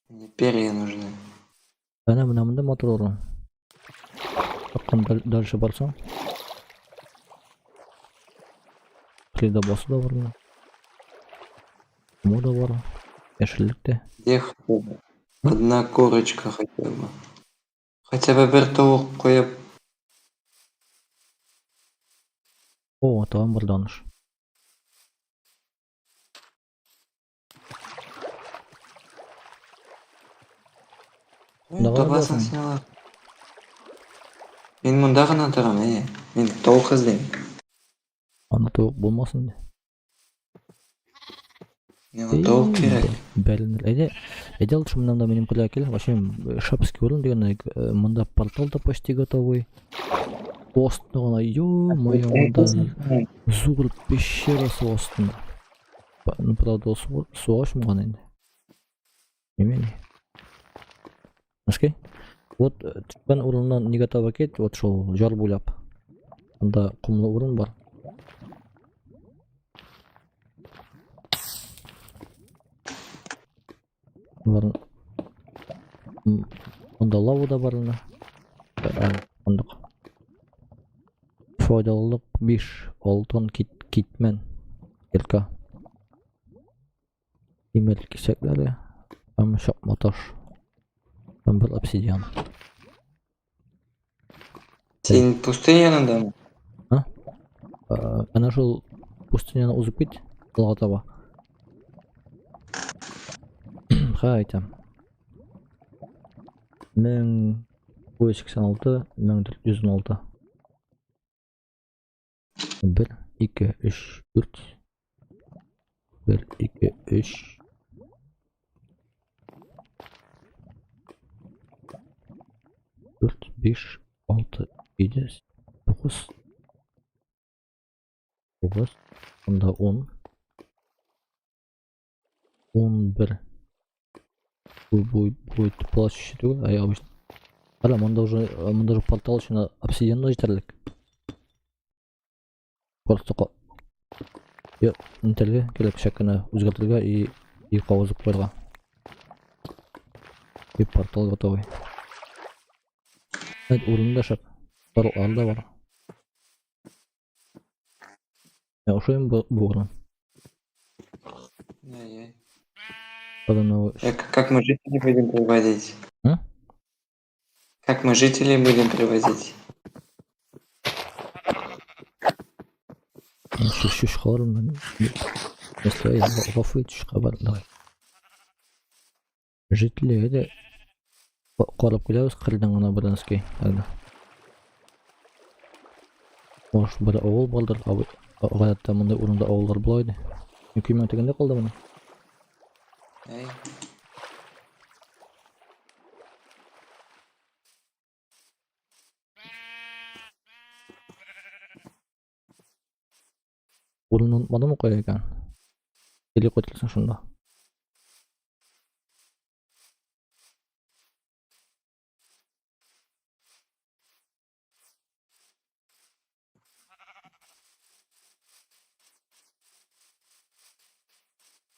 Мне перья нужны. Әнә менә монда матур урын. Якын дальше барсаң. Плида басы да бар. Менә. Кому да бар. Яшеллек тә. Где хотя бы? Одна курочка хотя бы. Хотя бы бер тавык куеп. О, тагын бер даныш. Ой, Давай табасың буласың. син алар. Мин монда гына торам, әйе. Мин тавык эзлим. Анда тавык булмасын инде. Миңа тавык кирәк. Бәлендер. Әйдә, әйдә лучше моннан да минем кулга кил. Вообще, шапский урын дигән, монда портал да почти готовый. Астында гына, ё-моё, монда зур пещера су астында. Ну, правда, ул су суга чумган инде. Немене? Нашкай? Вот төшкән урыннан нигә таба кит, вот шул яр буйлап. Анда комлы урын бар. Бар. Анда лава да бар анда. Андык. Файдалылык 5 алтын кит китмән. Кирка. Тимер кисәкләре һәм чакма таш. Һәм бер обсидиан. Син пустыня янындамы? А? Әнә шул пустыняны узып кит, алга таба. Ха, әйтәм. 1186, 1416. 1, 2, 3, 4. 1, 2, 3. 4, 5, 6, 7, 9. 9. Анда 10. 11. Бу бу бу плащ түгел, ә обычно. Ара, монда уже монда уже портал өчен обсидиан да җитәрлек. Просто Я, нитәргә кирәк, чак кына үзгәртергә и кабызып куярга. И портал готовый. Әйт, урында шәп. Парлар да бар. Ә ошыйм бу бу урын. Ай-яй. Потом новый. Как мы жителей будем приводить? А? Как мы жителей будем привозить? Чучкалар Если гафу ит, чучка бар, давай. Жители әйдә карап киләбез кырдан гына Бранский тогда. Может, бер авыл бардыр, гадәттә мондай урында авыллар була иде. Көймә тегендә калды моның. Әй. Урынын онытмадымы кая икән? Или кайтылсын шунда.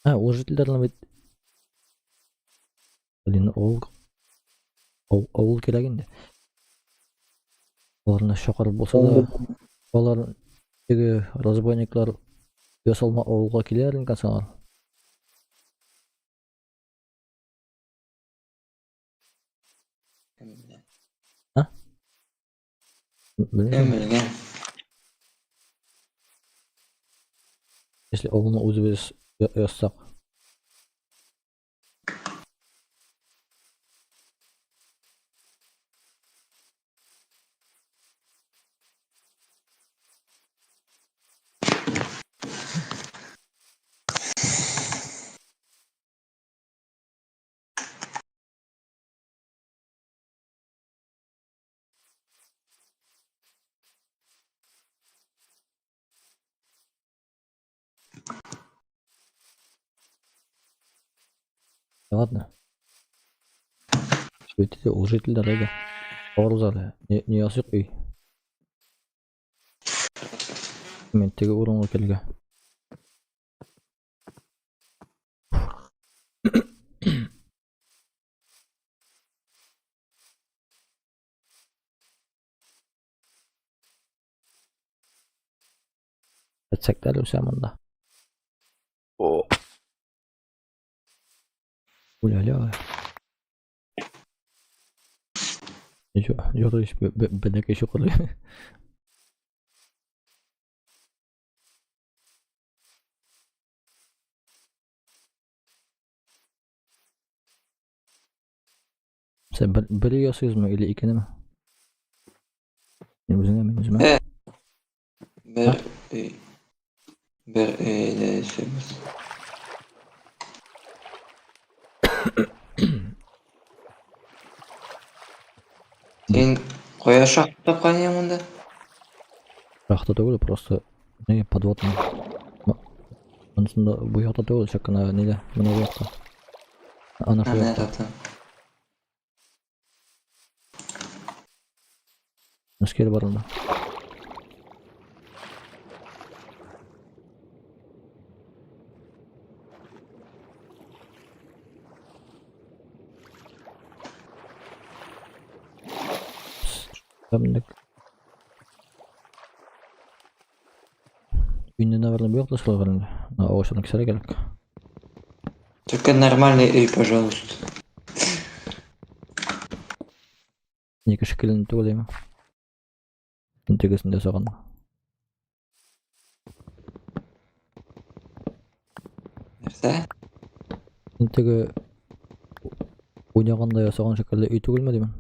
Ә, ул жительләрне бит. Блин, авыл кирәк инде. Аларны чакырып булса да, алар теге разбойниклар ясалма авылга киләр микән соң алар? Кем белә? А? Белмим. Кем белгән? Если авылны үзебез язсак. Ладно. Бит ул жительләр әйдә. Барыбыз әле. Не ясыйк өй. Мин теге урынга килгән. Әтсәк тә әле үсә монда. О. Уля-ля. Юк, бәләкәй чокыр. Сен бер ясыйсызмы или икенеме? Мин үзеңә, мин үземә. Бер өй. Бер өйдә яшибез. Син кая шахта тапкан идең монда? Шахта түгел, просто не подводный. Монысында бу якта түгел, чак кына нидә, менә бу якта. Ана шул Менә якта. таптым. Мәскәүдә бар анда. Тәмлек. Өйне, наверное, бу якта салырга инде. Менә агачларны кисәргә кирәк. Только нормальный өй, пожалуйста. Ники шикелле түгел әйме. Тегесен ясаган. Нәрсә? Теге уйнаганда ясаган шикелле өй түгелме димен.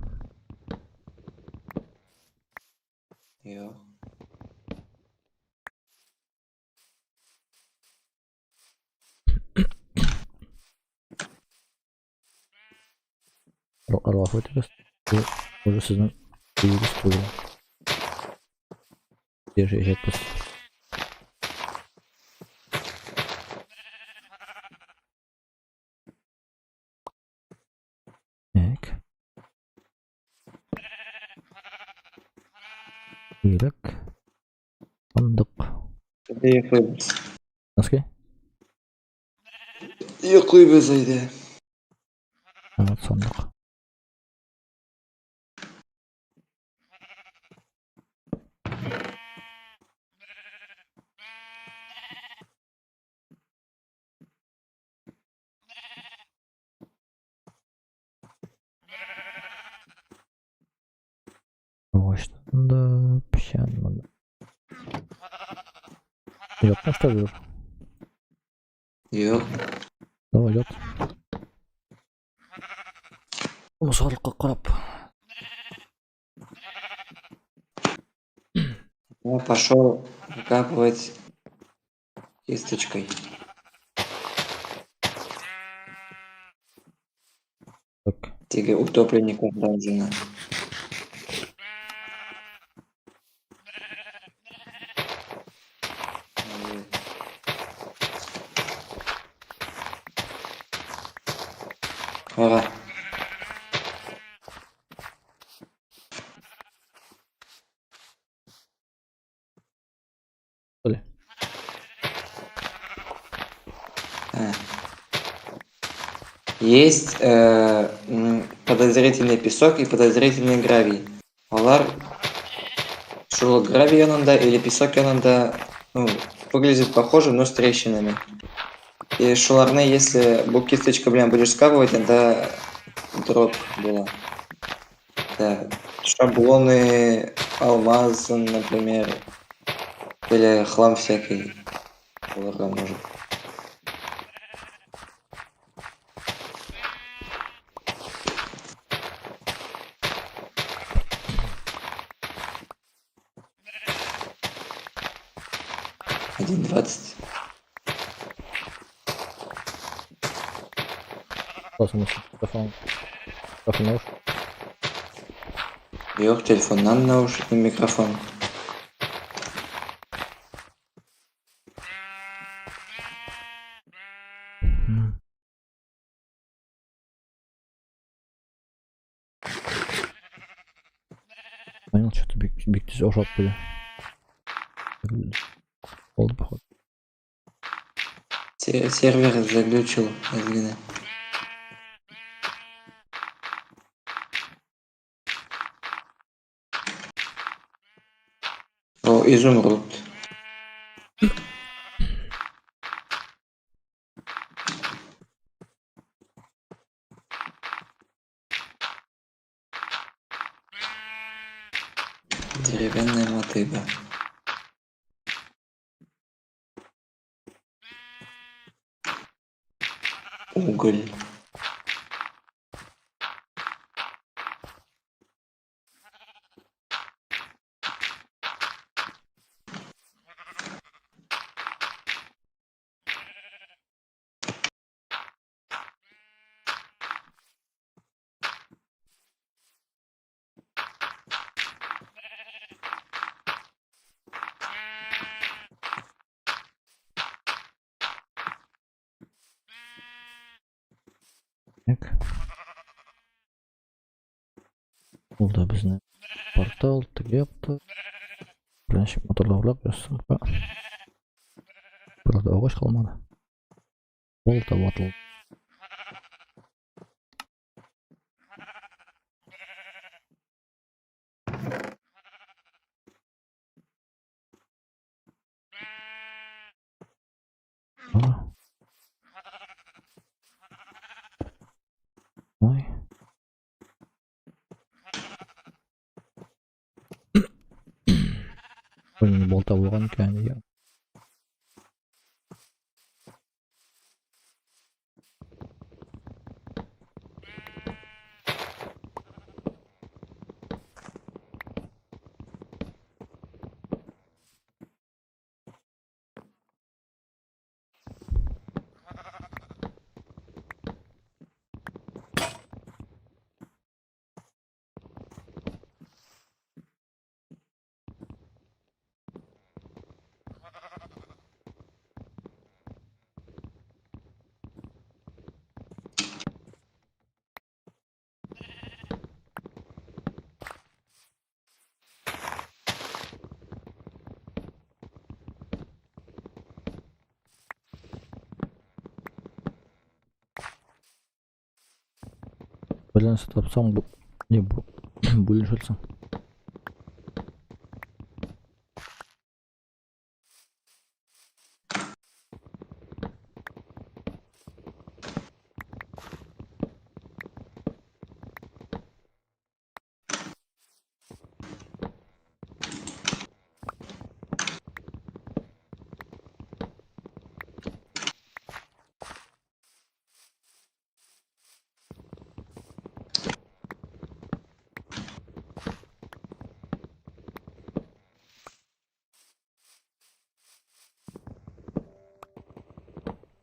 Юк. Гафу итегез. Бу уже сезнең өегез түгел. Яшәячәкбез. Так. Кирәк. Сандык. Йоклыйбыз. Носки? Йоклыйбыз әйдә. Вот сандык. Агачлардан да печән монда. Юкмы что ли? Юк. Давай, ят. Мусорлыкка карап. Я пошел выкапывать кисточкой. Теге утопленниклар данжына. Әйе. Кара. Әле. А. Есть подозрительный песок и подозрительный гравий. Алар шул гравий янында или песок янында, ну, выглядит похоже, но с трещинами. И шуларны, если бу кисточка белән будешь скапывать, анда дроп була. Да. Шаблоны, алмазы, например, или хлам всякий булырга может. 1.20. Басым телефон. Телефон науш. Юк, телефоннан наушник, микрофон. Понял, что-то бик, бик тиз ошап куйды. Булды, походу. Сервер заглючил әз генә. О, изумруд. Деревянная мотыга. Уголь. Так. Булды безнең портал, теге якта. Беренче моторлаулап язсын. Burada агач калмады. Болта ватылды. А. Ой. Блин, болта булган икән я. Белән тапсаң бу не бу бүлешерсең.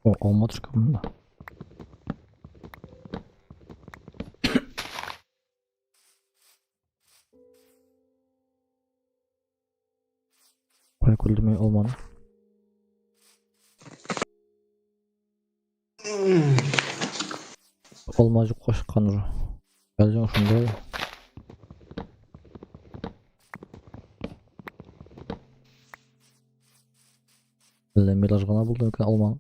О, алматышка монда. Таптыңмы алманы? Алма юкка чыккан уже. Әле шунда. Әллә мираж гына булды микән алма?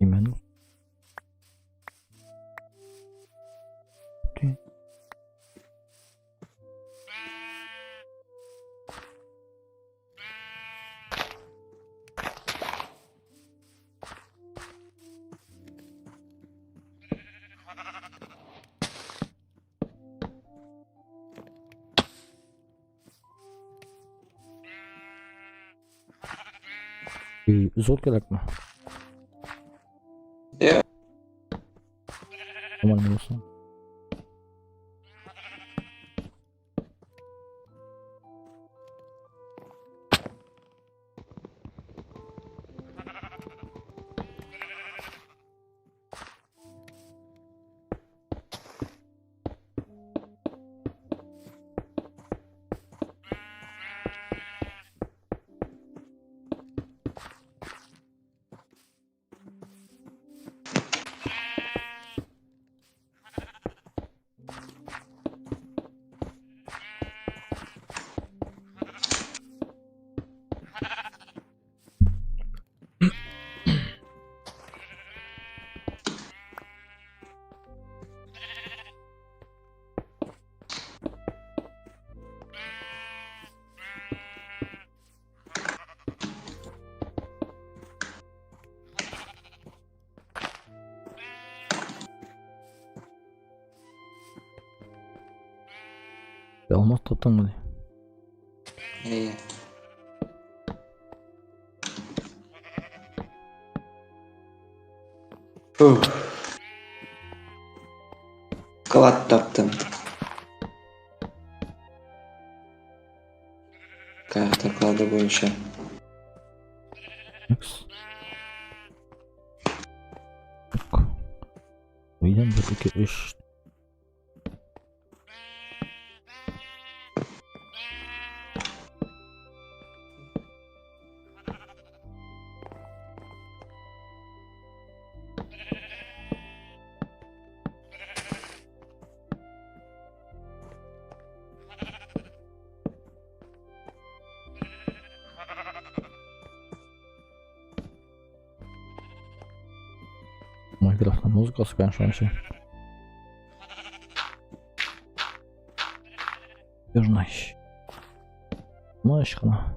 Имән. Ти. И зур кирәкме? Я. Нормально булсын. Алмаз таптыңмы? Әйе. Фух. Клад таптым. Карта клада буенча. X. Юк. Уйдан бер, ике, өч. Майнкрафтның музыкасы, конечно, вообще. Южный. Тыныч кына.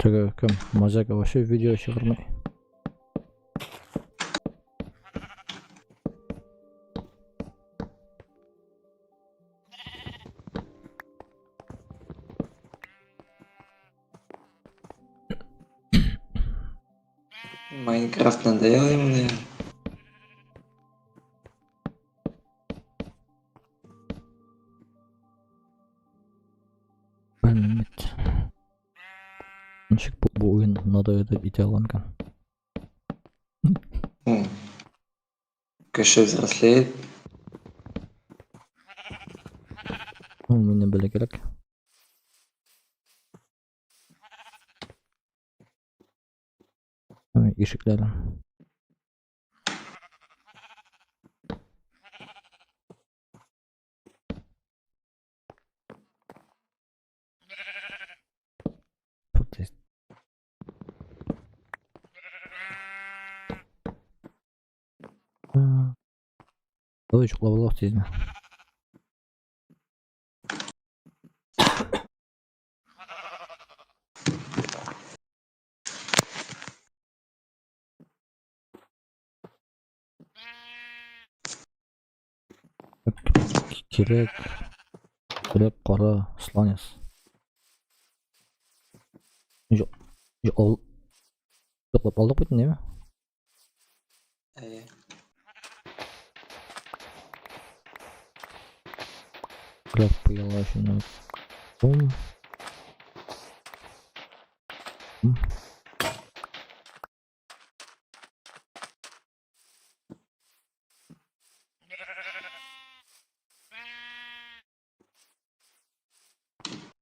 Теге кем, Мазяка вообще видео чыгармый. Майнкрафт надоел ему, наверное. Белмим бит. Ничек бу уен надоедать итә алган икән? Ну, кеше взрослеет. Ну, мине белә кирәк. Ой, ишекләре. Ой, йоклап алыйк тизме. Так, кирәк. Кирәк кара сланец. Юк, юк, ал. Йоклап алдык бит инде, Әйе. Кирәк пыяла өчен. Бум. М.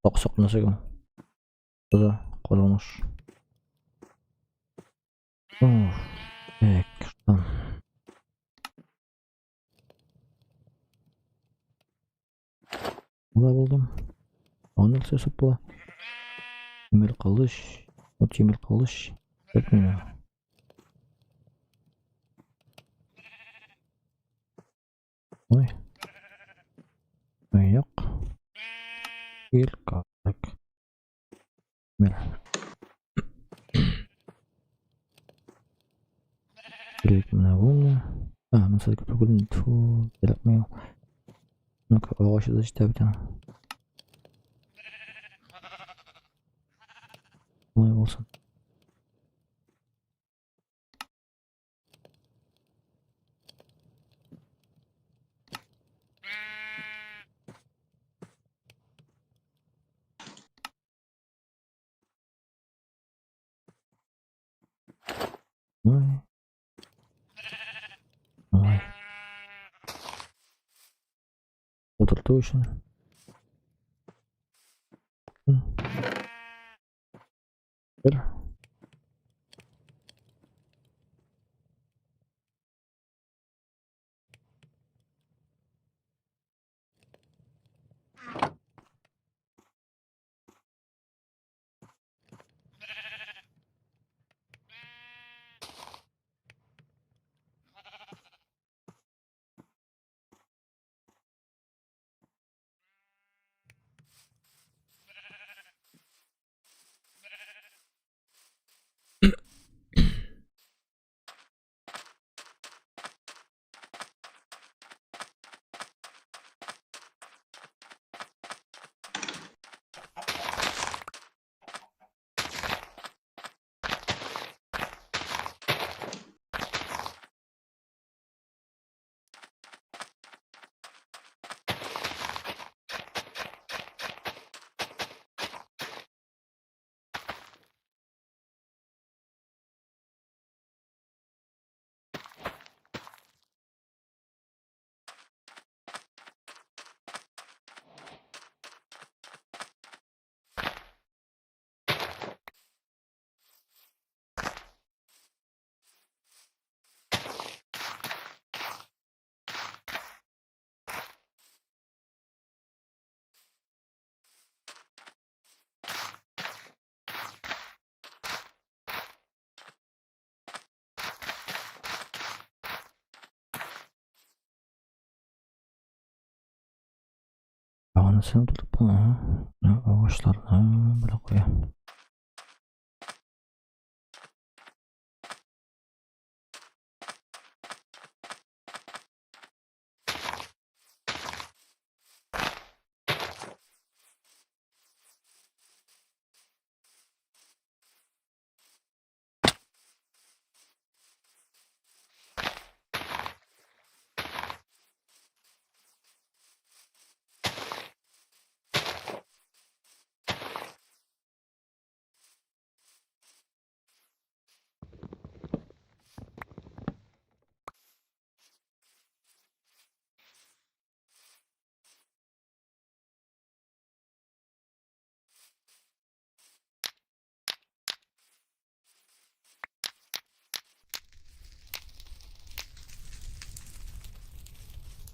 Аксак нәрсәгә? Таза каралмыш. Уф, так, что? Болай булдым. Аны нәрсә ясап була? Тимер кылыч. Вот тимер кылыч. Так миңа. Ой. Юк. Кирка. Так. Мир. Кирәк менә бу. А, монысы күп түгел. Тфу, кирәкми. Ну-ка, агачы да җитә бит аңа. Болай булсын. Ой. Ой. Утырту өчен. Бер. Анысын тотып була. Менә агачларны белә куя.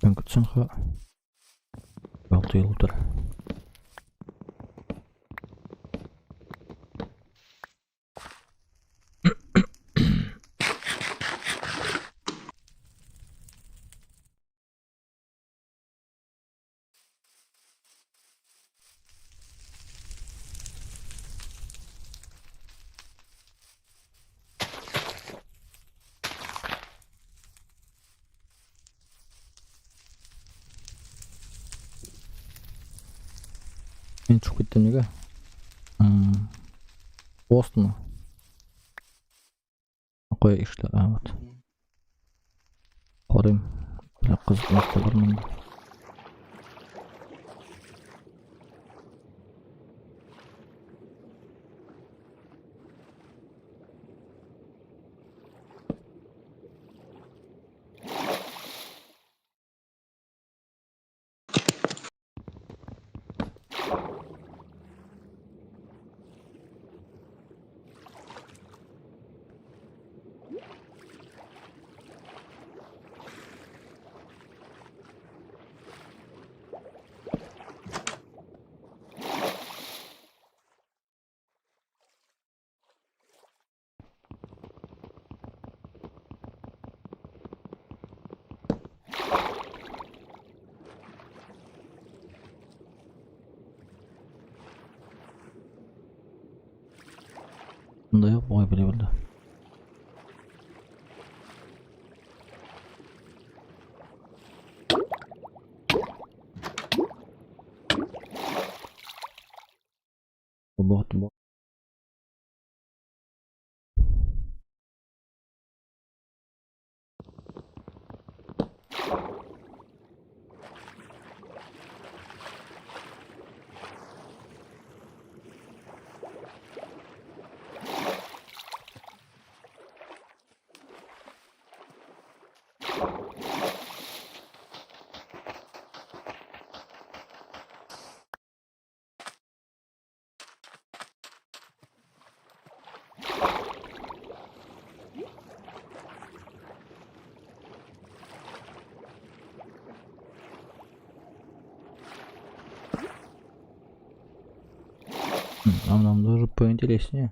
Көн көтсен ха. 6 ел утыр. Мин төшеп киттем нигә? Постны. Кая ишләр? А, вот. Карыйм. Менә кызык нәрсә бар монда. Монда юк бугай белә белде. Бу А нам даже поинтереснее.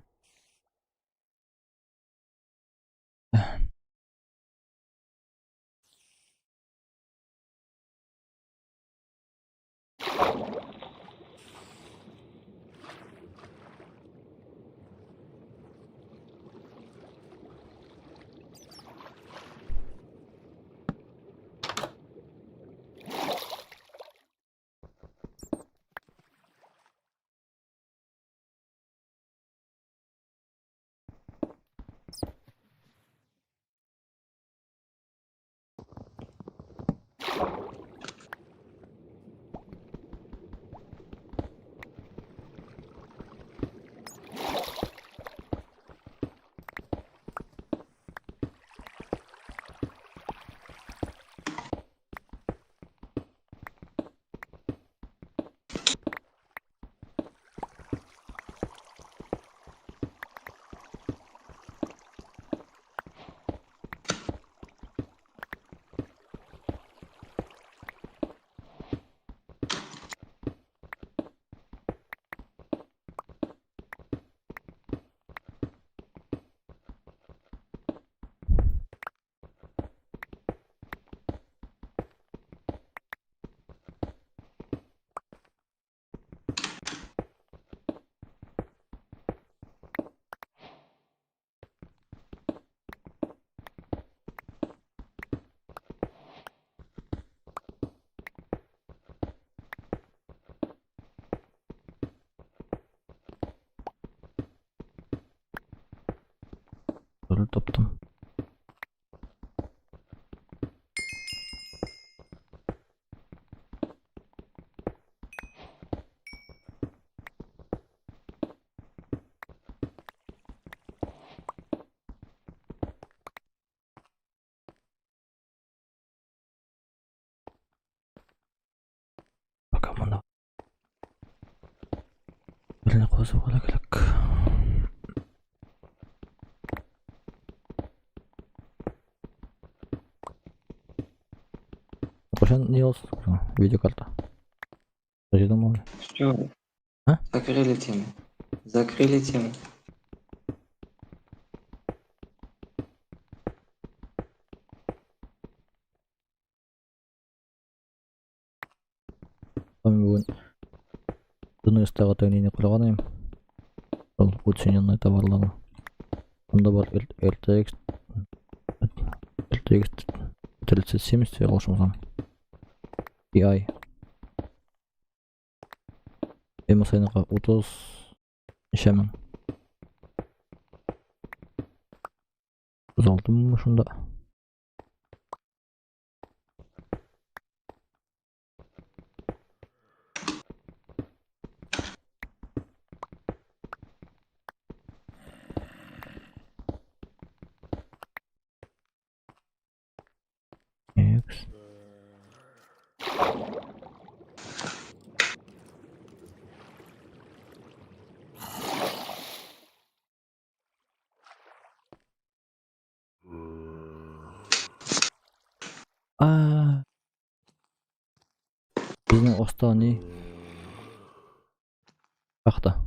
Роль таптым. Пока монда. Берне козып ала кирәк. Кайчан не аласыз? Видеокарта. Җыйдым ул. Все. А? Закрыли тему. Закрыли тему. Мин бүген Дунайстагы тәүнене караган идем. Ул уцененный товарларны. Анда бар RTX RTX 3070 ялгышмасам. TI. MSI-ныкы 30 ничә мең. 36 меңме шунда. X. А. Безнең оста ни? Шахта.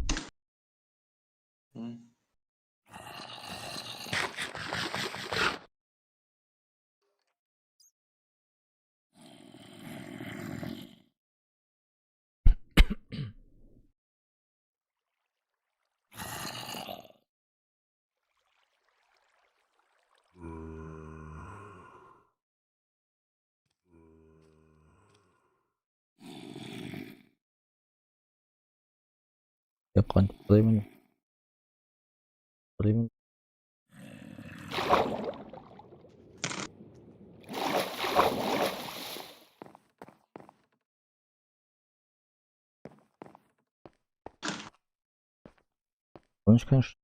Яккан Bremen. Bremen. Конечно, конечно.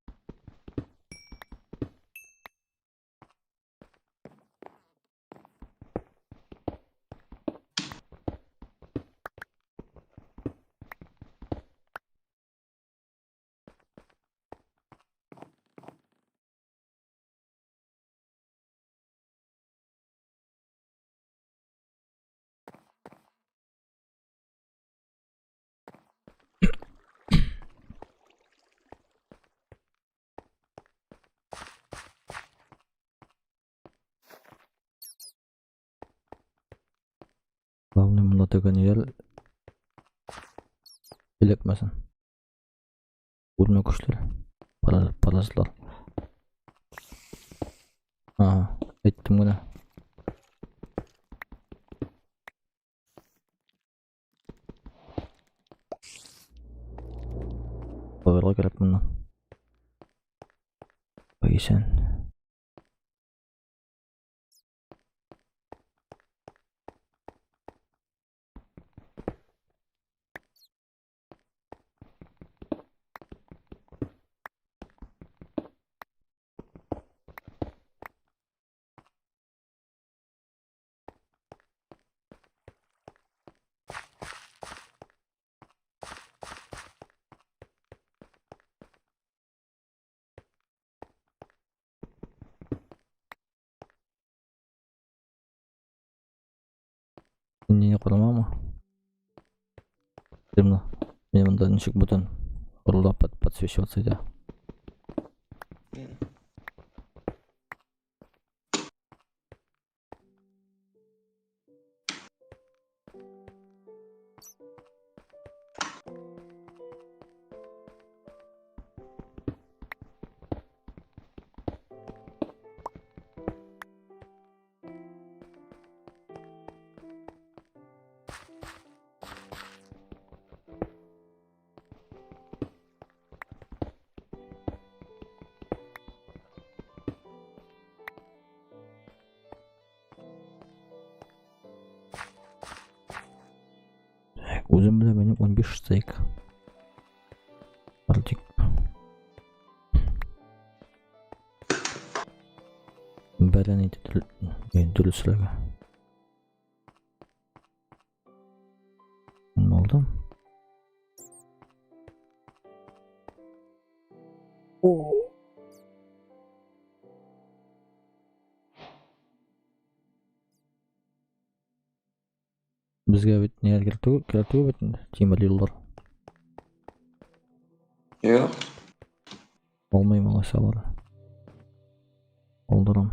Главное, монда теге ниләр эләкмәсен. Үрмә көчләр. Паразитлар. Ага, әйттем генә. Куярга кирәк моннан. Исән. Мине карамамы? Темно. Мин монда ничек бүтән рулда подсвечиваться итә. Үзем белән минем 15 стейк. Артик. Бәлән итеп дөресрәге. Алдым. Безгә бит ниләр кирәк түгел, кирәк түгел бит инде, тимер юллар. Юк. Алмыйм алайса алар. Алдырам.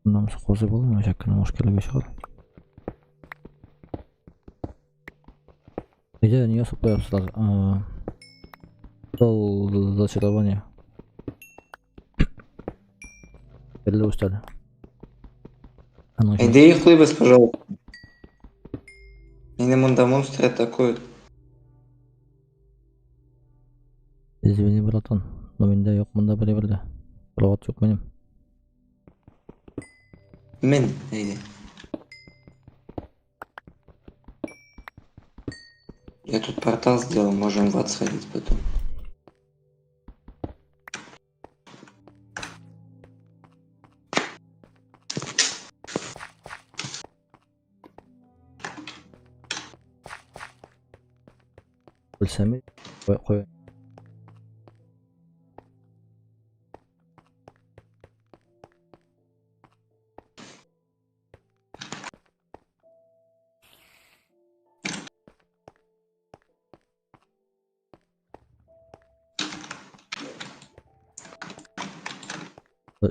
Моннан соң казып алыйм, әҗәк кенә маш килеп чыгар. Әйдә, нигә ясап куябыз сразу? Стол зачарования. Берле өстәл. Аның өчен Әйдә йоклыйбыз, пожалуйста. Мине монда монстры атакуют. Извини, братан, но миндә юк монда берәбер дә. Провод юк минем. Мен, әйдә. Я тут портал сделал, можем в ад сходить потом. Белсәм, кой, кой.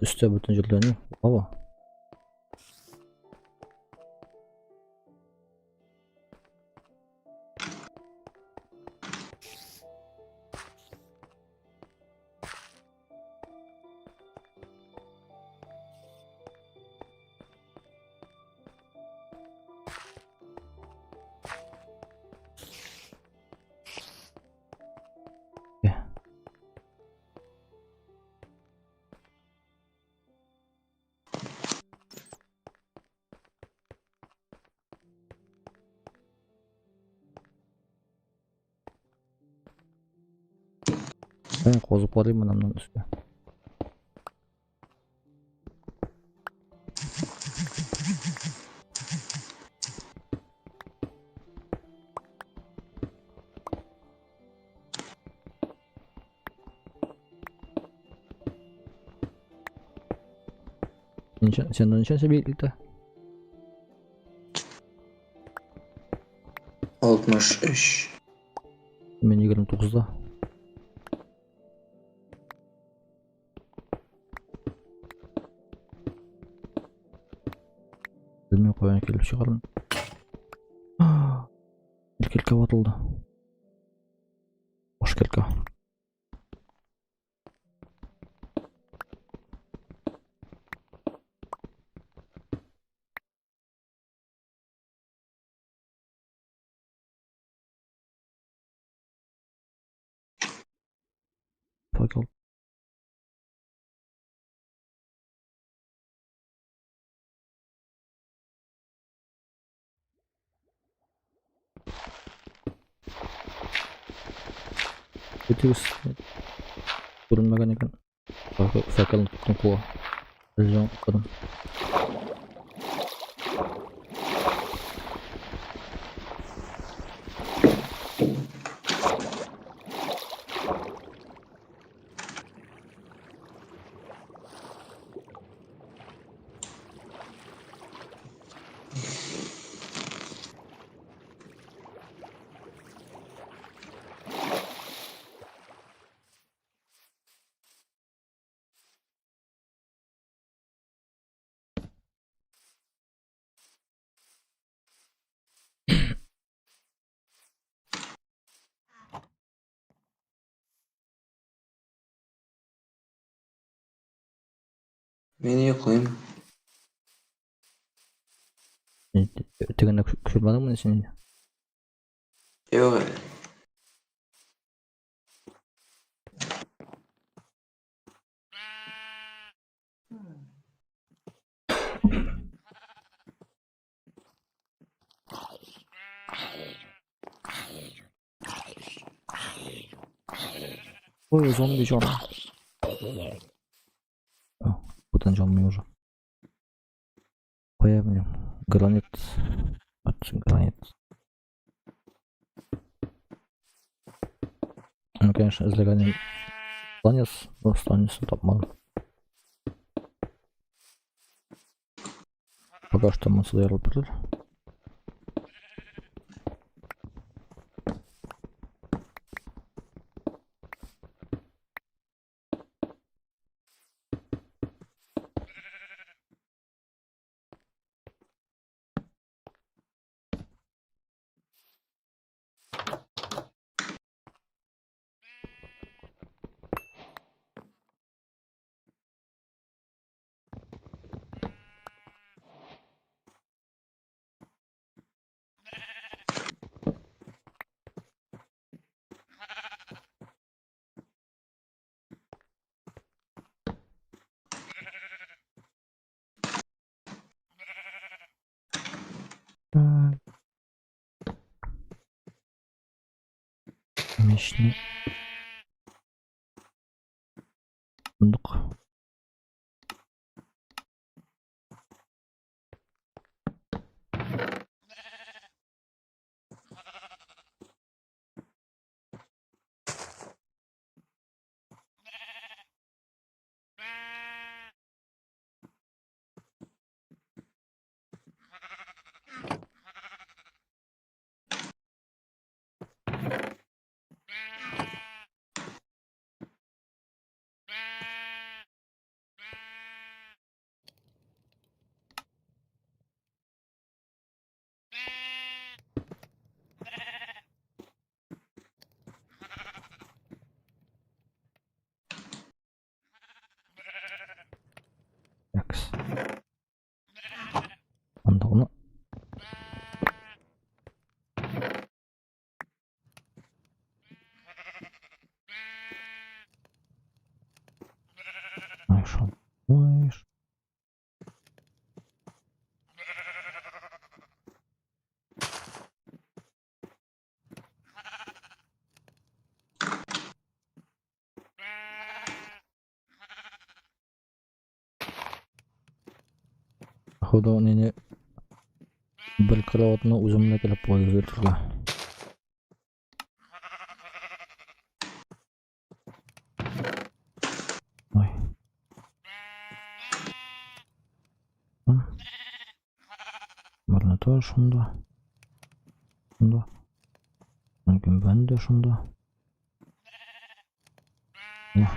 Өстә бөтен җирләрне лава. Мин казып карыйм менә моннан өскә. Ничә, син ничәнче биеклектә? 63. Мин 29-да. Белмим каян килеп чыгармын. Бер килке ватылды. Баш килке. Факел. Бөтегез күренмәгән икән. Факелны тоттым кулга. Җан кырым. Мин йоклыйм. Тегене күрмәдеңме син? Юк әле. Ой, зомби җан. О, бүтән җанмый уже. Кая минем? Гранит. От гранит. Ну, конечно, эзләгәнем сланец, но сланецны тапмадым. Пока что монысы да ярылып торыр. Так. Мечне. Сундук. Такс. Анда. Ой, ой. Походу, не бер кроватны үзем генә килеп куйып. Ой. Барны тоже шунда. Шунда. Мөмкин дә шунда. Я.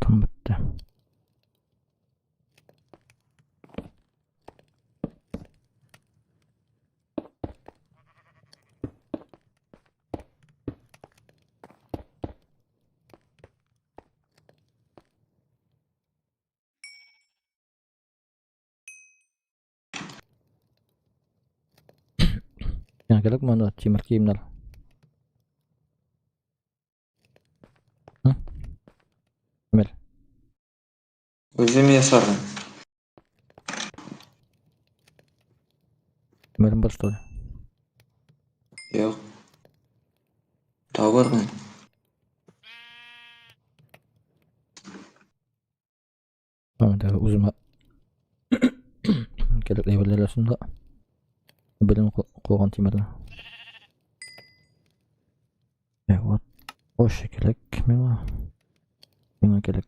Там бетте. Миңа кирәкме анда тимер киемнәр? Әмел. Үзем ясармын. Тимерем бар, что ли? Юк. Табырмын. Анда үземә кирәкле әйберләр шунда. Белем куйган тимерне. Вот. Ош кирәк миңа. Миңа кирәк.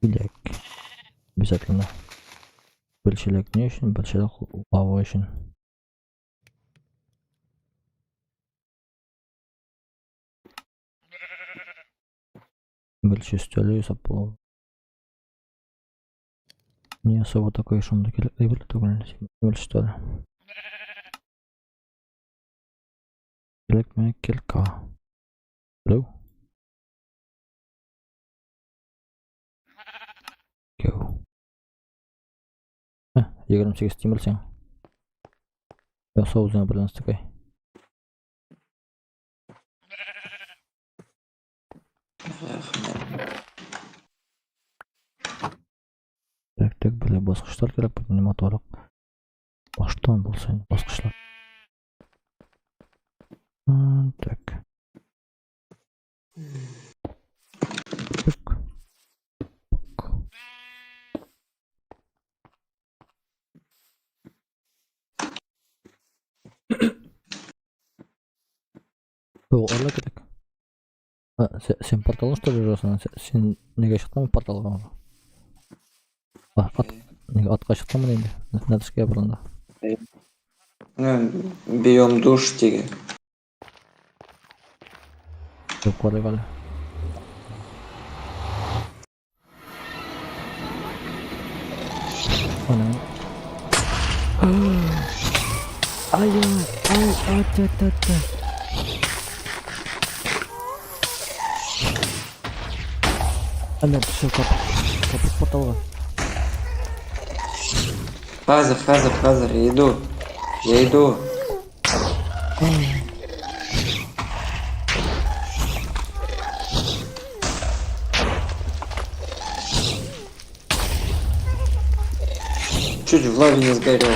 Иләк. Обязательно. Бер чиләк ни өчен? Бер чиләк лава өчен. Бер өстәле ясап була. Не особо такой шунда кирәк әйбер түгел. Бер өстәле. Кирәк миңа кирка. Алло? 28 тимер сиңа. Яса үзеңә бер нәрсәкәй. Рәхмәт. Так, так, берлә баскычлар кирәк, бит инде матуррак. Баштан булса инде баскычлар. Так. Пук. Пук. Бу арла кирәк. А, сен порталны что ли жасың? Сен нигә чыктың порталга? А, ат, нигә атка чыктыңмы инде? Нәрсәгә борында? Ну, биом душ диге. Юк, карыйк әле. Аның. Ай, ай, ай, та, та, та. Әмер, все, кап. Капыт порталга. Хәзер, хәзер, хәзер, я иду. Я иду. Чуть в лаве не сгорел.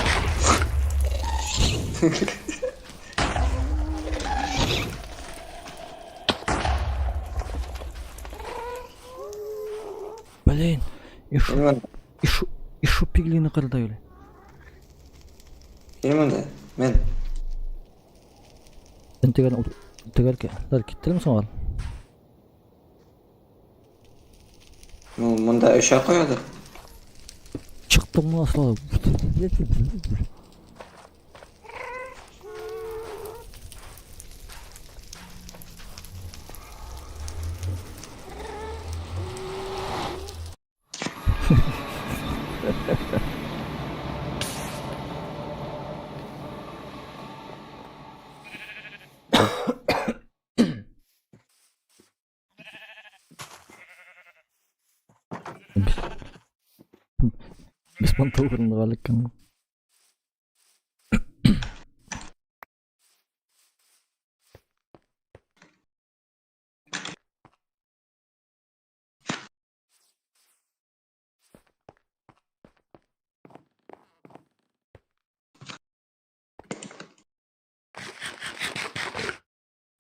Блин, и шу, и шу, и шу пиглины кырды әле. Кил монда, мен. Син тегән тегәл ки. Киттелме соң алар? Ну, монда өчә куядыр. Чыктыңмы асла? Беспонтовый урынга.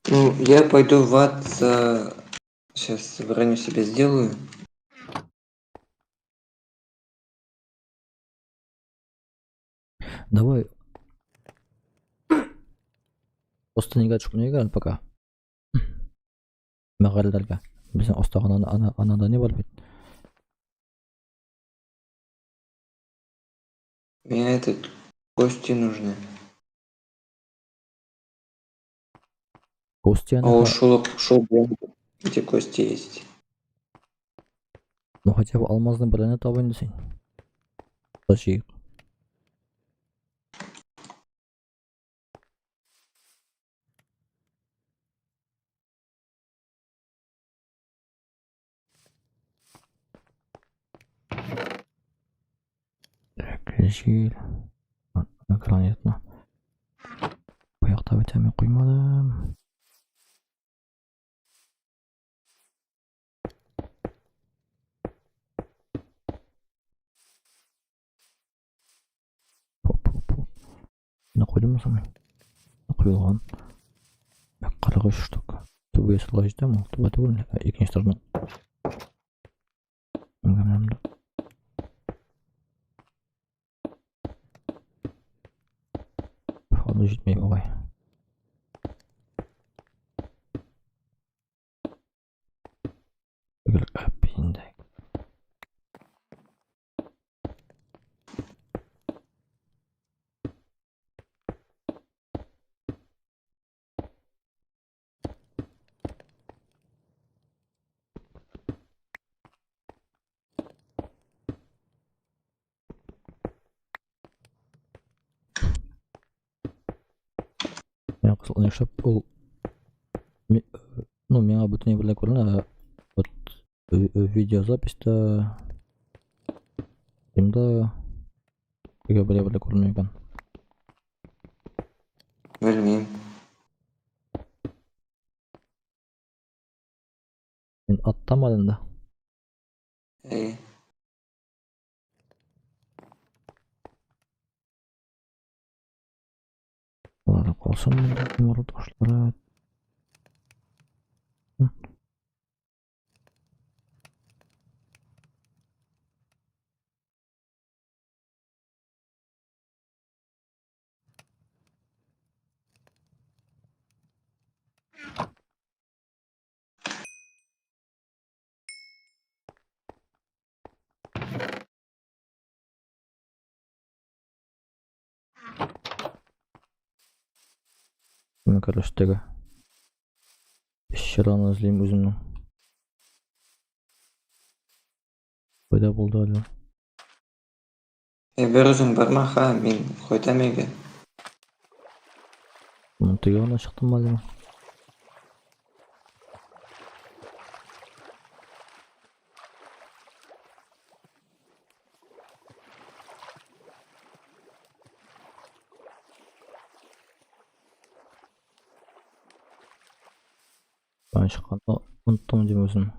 Ну, я пойду в ад за... Сейчас броню себе сделаю. Давай. Просто нигә төшеп нигә пока. Мәгарәләргә. Безнең астагы ана анада не бар бит. Мне этот кости нужны. Кости А ул шул шул где кости есть. Ну хотя бы алмазный броня табып инде син. Подожди. Так, җил. Гранитны. Бу якта бит мин куймадым. Хоп, хоп, хоп. Не куйдыммы соң мин? Куелган. 43 штук. Түбәгә сылга җитәме ул? Түбә түгел, икенче этажны. Менә Аны җитмәй бугай. Түгел, инде. Миңа кызык нишләп ул ну миңа бөтен әйберләр күренә, вот видеозаписьта стримда Теге берәү дә күренми икән. Белмим. Мин аттам әле инде. Әй. Алар калсын монда йомры ташлары. Мин короче теге пещераны эзлим үземнең. Кайда булды әле? Әй, бер үзең барма, ха, мин кайтам өйгә. Моның теге ягына чыктым әле. Ben чыкканда оныттым дим үзем.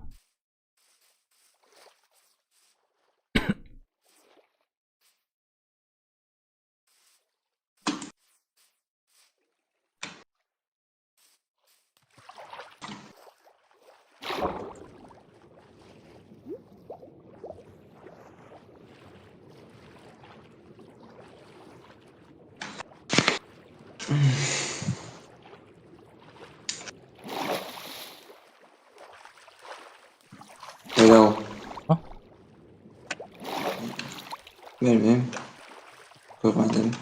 Кайда ул? А? Белмим. Күрмәдем.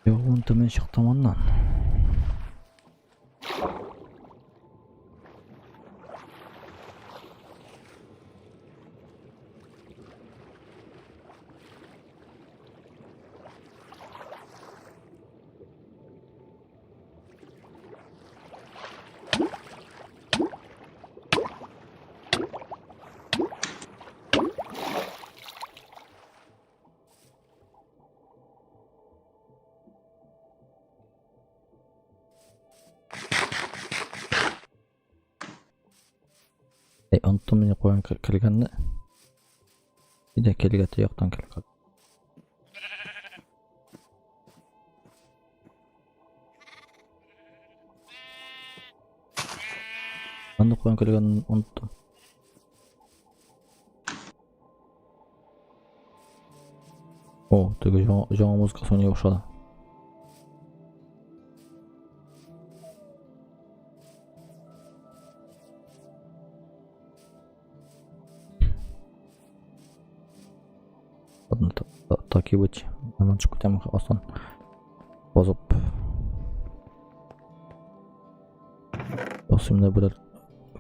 Юк, төмән чыктым аннан. Әй, оныттым мин каян кергәнне. Өйдә килгән яктан килгән. Аны каян кергәнен оныттым. О, теге жаңа музыка соня охшады. Ладно, так и быть. Анан чыгып кетемін астан. Базып. Басымда берәр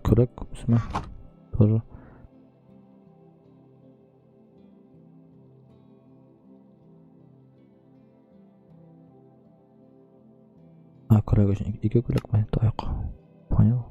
көрәк үземә тоже. А, көрәк өчен ике көрәк ме? Таяк. Понял.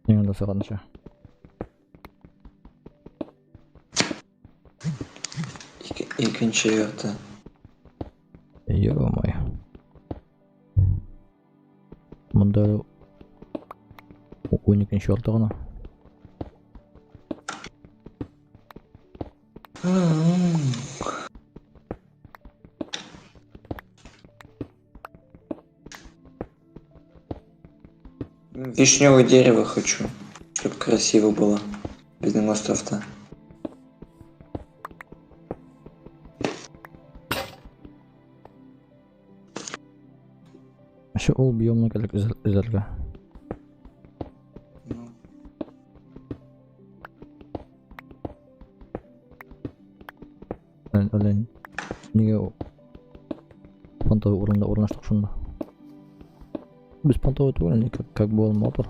Мин анда сәгать ничә? Икенче ярты. Ё-моё. Монда 12 ярты гына. Вишневое дерево хочу, чтобы красиво было. Безнең островта. Вообще ул биомны кирәк эзләргә. Ну, Әллә нигә понтовый урында урнаштык шунда. Без понтовый түгел, инде как бы ул мотор.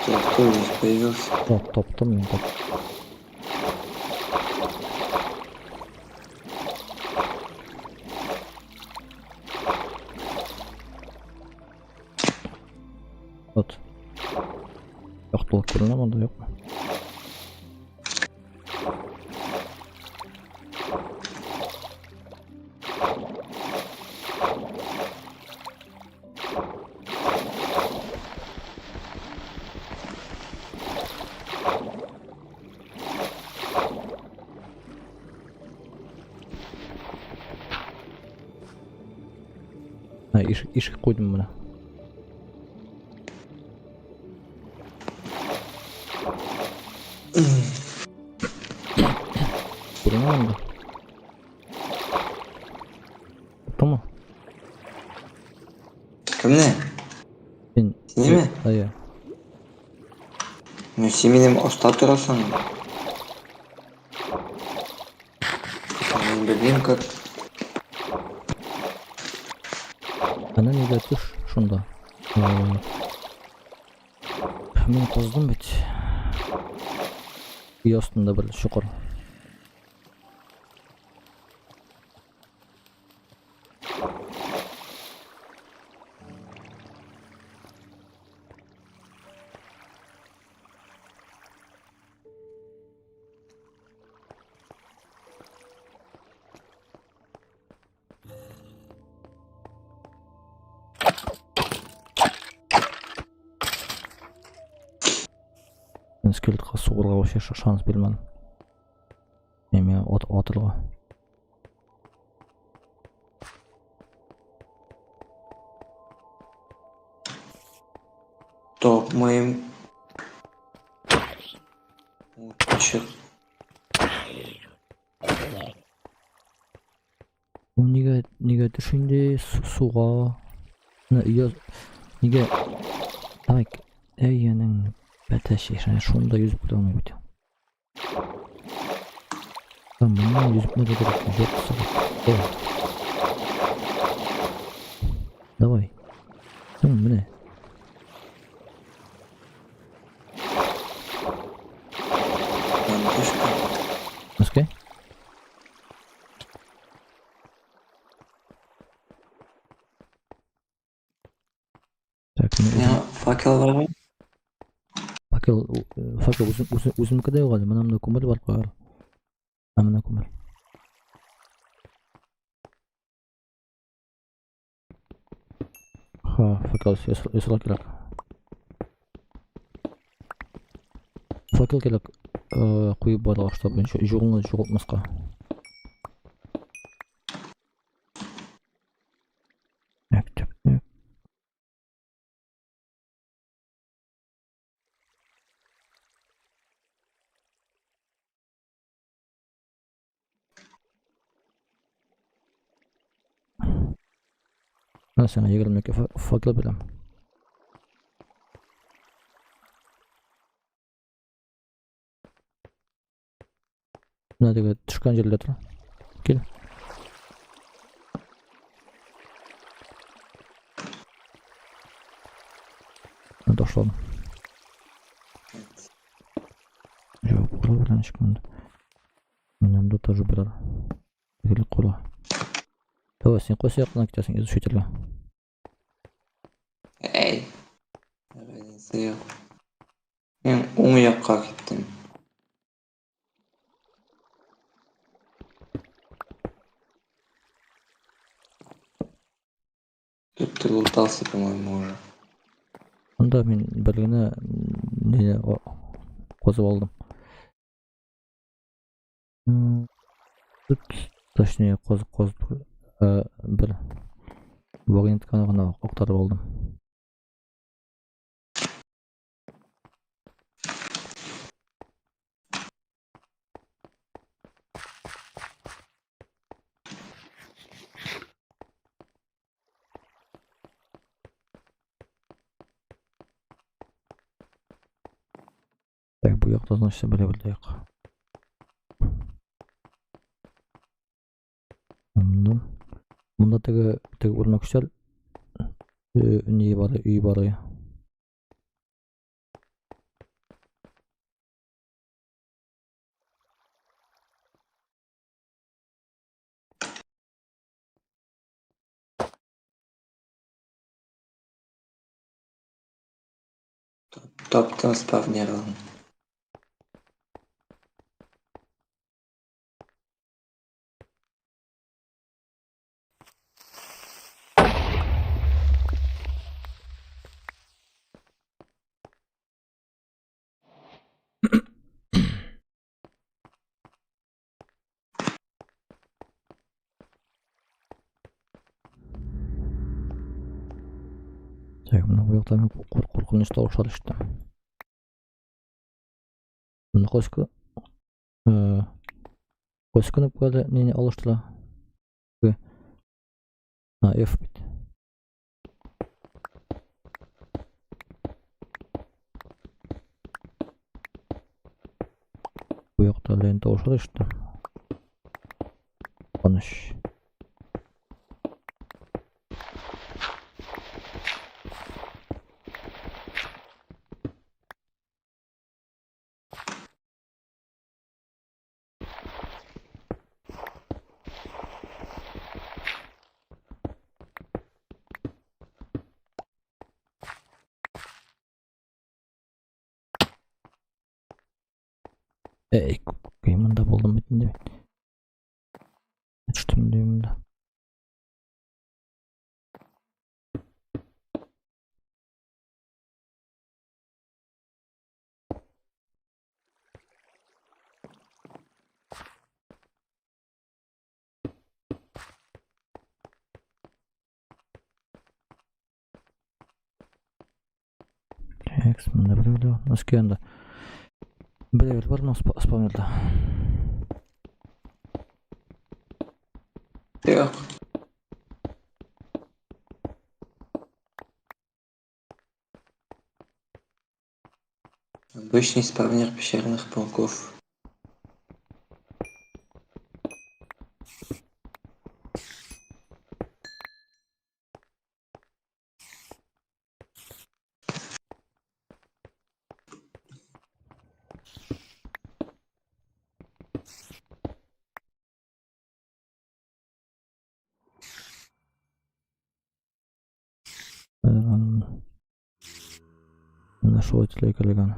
Так, кто здесь появился? О, таптым мин топ. Вот. Яктылык күренә монда, юкмы? Ә, ишек куйдым менә. Күренә монда. Таптыңмы? Кемне? Син. Синеме? Әйе. Ну, син минем оста торасың. Мин белмим, как. Әнә нигә төш шунда. Мин каздым бит. Өй астында бер чокыр. Мин скелетка сугырга вообще шанс бирмәдем. Мин атырга. Тапмыйм. Чык. Ул нигә төш инде суга? Менә өйгә нигә. Давай, әй, әнең бәтәч, шунда йөзеп китә алмый бит. Там менә йөзеп кенә кирәк, юк сәгать. О. Давай. Соң менә. Ландышка. Өскә? Так, мин үзем Миңа факел бармы? Факел үземнеке дә юк әле. Менә монда күмер бар куяр. Ә менә күмер. Ха, факел ясарга кирәк. Факел кирәк, куеп барырга, чтобы юлны югалтмаска. Так, так, так. Менә сиңа 22 факел бирәм. Менә теге төшкән җирдә тора. Кил. Менә ташладым. Юк, кура белән ничек монда? Менә монда тоже берәр. Гел кура. Давай, син кайсы яктан китәсең изучительгә? Эй. Разница юк. Мин уң якка киттем. Тут ты лутался, по-моему, уже. Монда мин бер генә не казып алдым. Тут, точнее, казып казып бер вагонетканы гына актарып алдым. Так, бу якта, значит, берәү дә юк. Монда, монда теге теге үрмәкүчләр ни бар, өй бар. Таптым спавнерын. Так, менә бу якта мин куркыныч тавышлар ишеттем. Менә кайсы кайсы кнопкада нини алыштыра? А, F бит. Бу якта әллә инде тавышлар ишеттем. Куркыныч. Эй, монда булдым бит инде мин. Төштем инде монда. Так, монда берәү дә бар. Өскә анда. Берәү бар, но спавнерда. Юк. Обычный спавнер пещерных пауков. Менә шулай теләк килгән.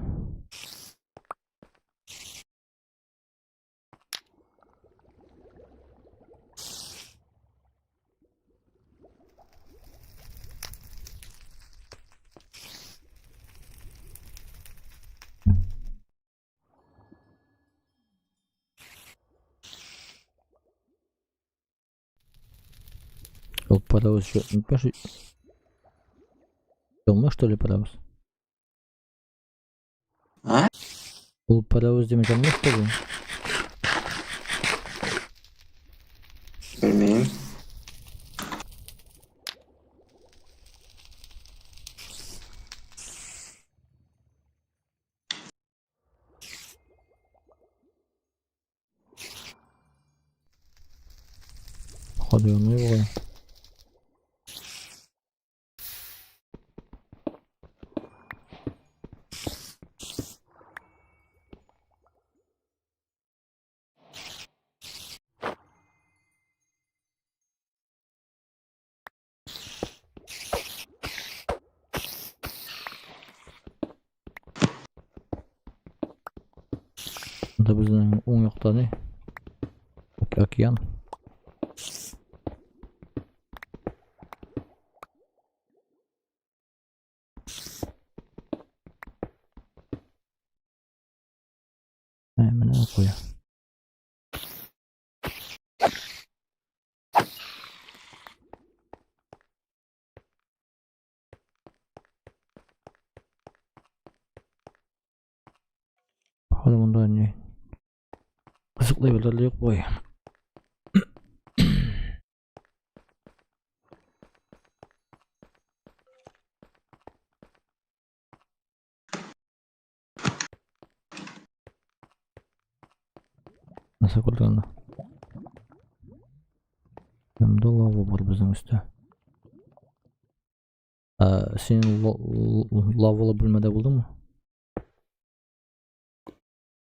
Ул паровоз еще... Ялмы, что ли, паровоз? А? Ул паровоз димәк ялмы, что ли? Белмим. Походу, ялмый бугай. Монда безнең уң якта ни? Океан. Куя. Хәзер монда ни? Кызыклы әйберләр юк бугай. Нәрсә күрдек анда? Монда лава бар безнең өстә. Ә, син лавалы бүлмәдә булдыңмы?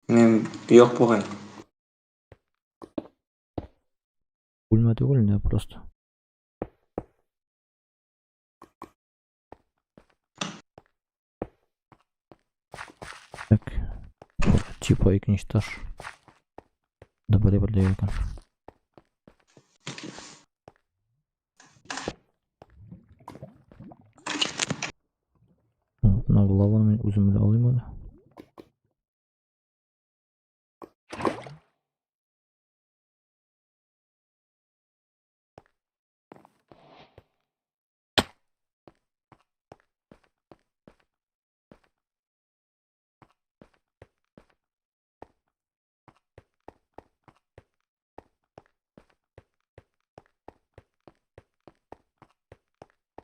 Мин юк бугай. Бүлмә түгел, не просто. Так. Типа икенче этаж. Да бер бер икән. Менә бу лаваны мин үзем белән алыйм әле.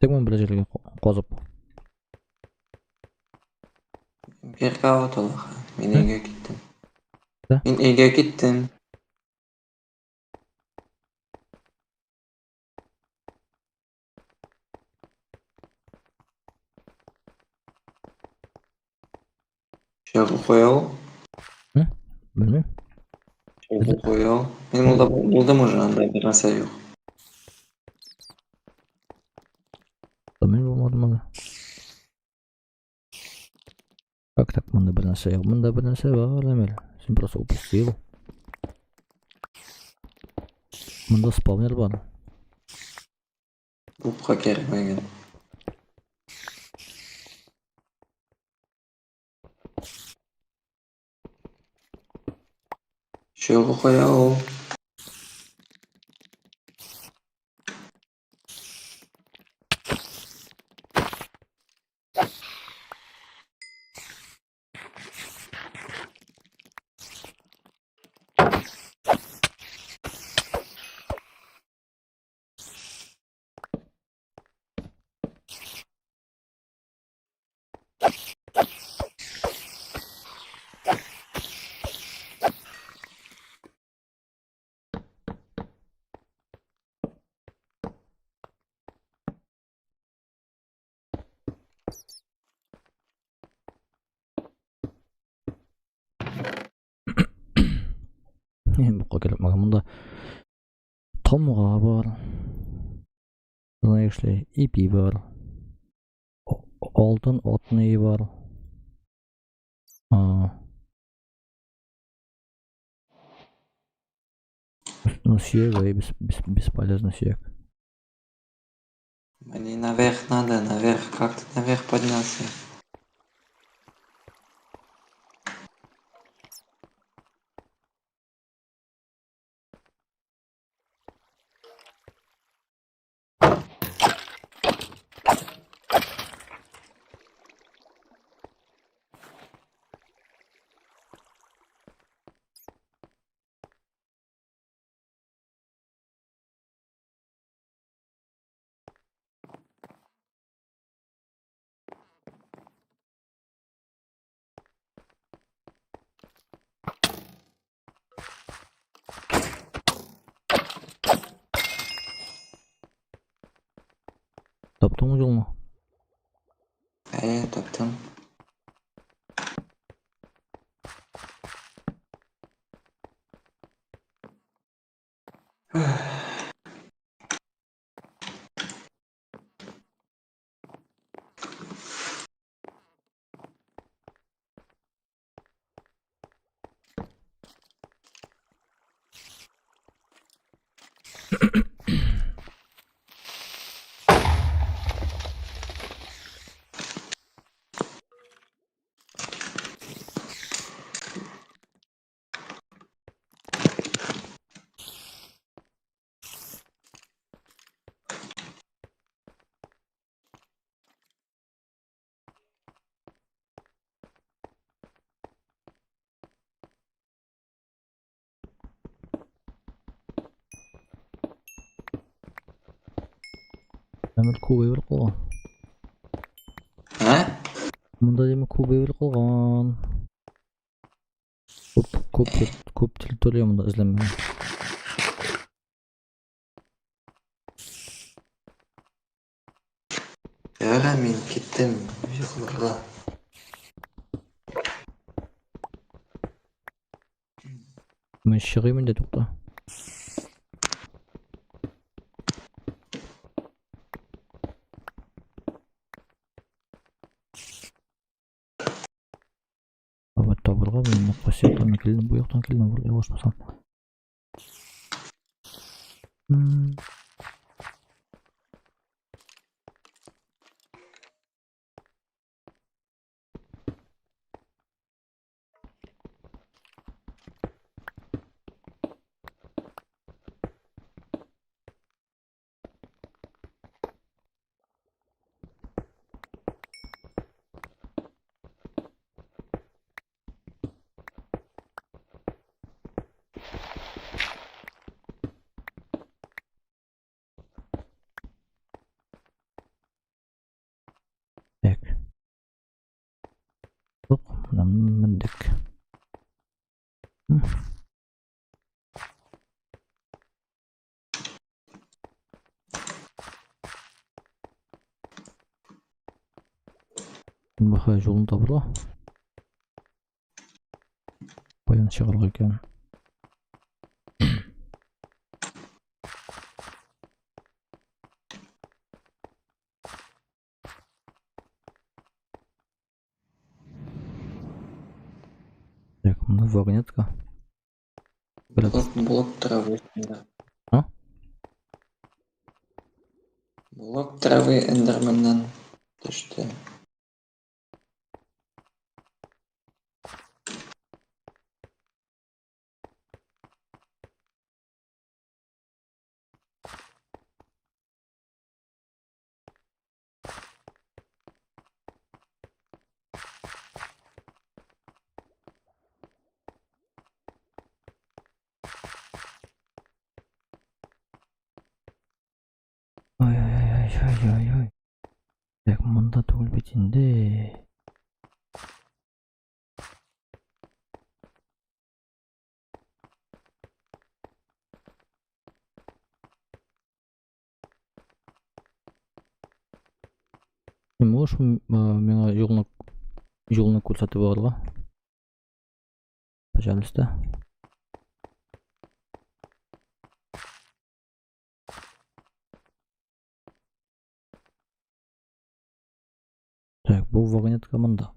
Тегмен бер җиргә казып. Бирка вот Аллаха. Мин өйгә киттем. Да? Мин өйгә киттем. Чыгып куя ул. Белмим. Чыгып куя ул. Мин монда булдым уже, анда бер нәрсә юк. Да мин булмадым әле. Как так монда бер нәрсә юк? Монда бер нәрсә бар, Әмир. Син просто упустил. Монда спавнер бар. Букка кирәкмәгән. Чыгып куя ул. Букка кирәкмәгән монда. Тамга бар. Знаешь ли, ипи бар. Алтын атный бар. А. Ну, сөяк, ай, бесполезно сөяк. Мне наверх надо, наверх. Как ты наверх поднялся? Таптыңмы юлны? Әйе, таптым. Әмер күп әйбер калган. А? Монда димәк күп әйбер калган. Күп, күп, күп территория монда эзләнмәгән. Яра, мин киттем йокларга. Мин чыгыйм инде, тукта. Ава табырга мин кайсы яктан килдем, бу яктан килдем, бу ялгышмасам. Так. Юк, менә мендек. Бахай юлын табырга. Каян чыгарга икән? Так, ну вагонетка. Блок, блок травы. Да. А? Блок травы эндерменнан төште. Ай-ай-ай-ай-ай-ай. Так, монда түгел бит инде. Син можешь миңа юлны күрсәтеп алырга? Пожалуйста. Так, бу вагонетка монда.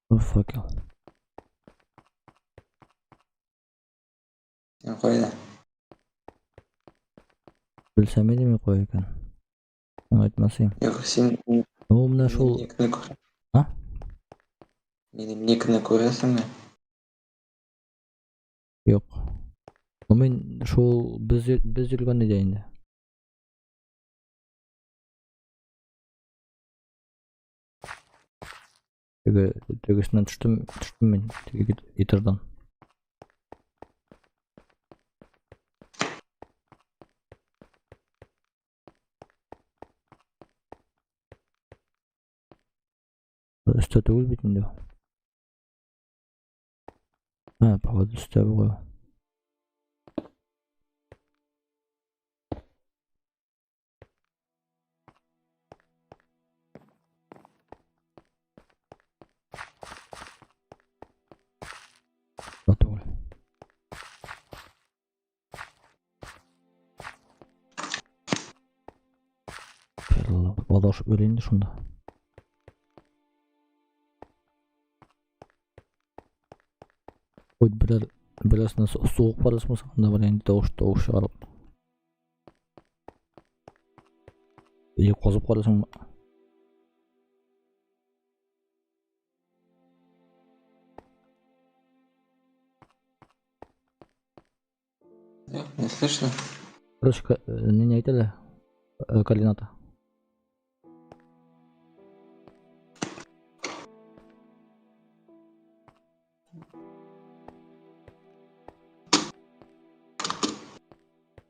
Бу факел. Син кайда? Белсәм идеме мин кая икән. Аңа әйтмәсәң. Юк, син Ну, менә шул. минем никны күр. А? Минем никны күрәсеңме? Юк. Ну мин шул без йөргән иде инде. Теге тегесеннән төштем, төштем мин теге этаждан. Өстә түгел бит инде. А, походу өстә бугай. Да түгел. Адашып йөри инде шунда. Хоть берәр берәрсенә сугып карасмы анда бер инде тавыш тавыш чыгарып. Или казып карасың. Юк, не слышно. Короче, не әйт әле координата.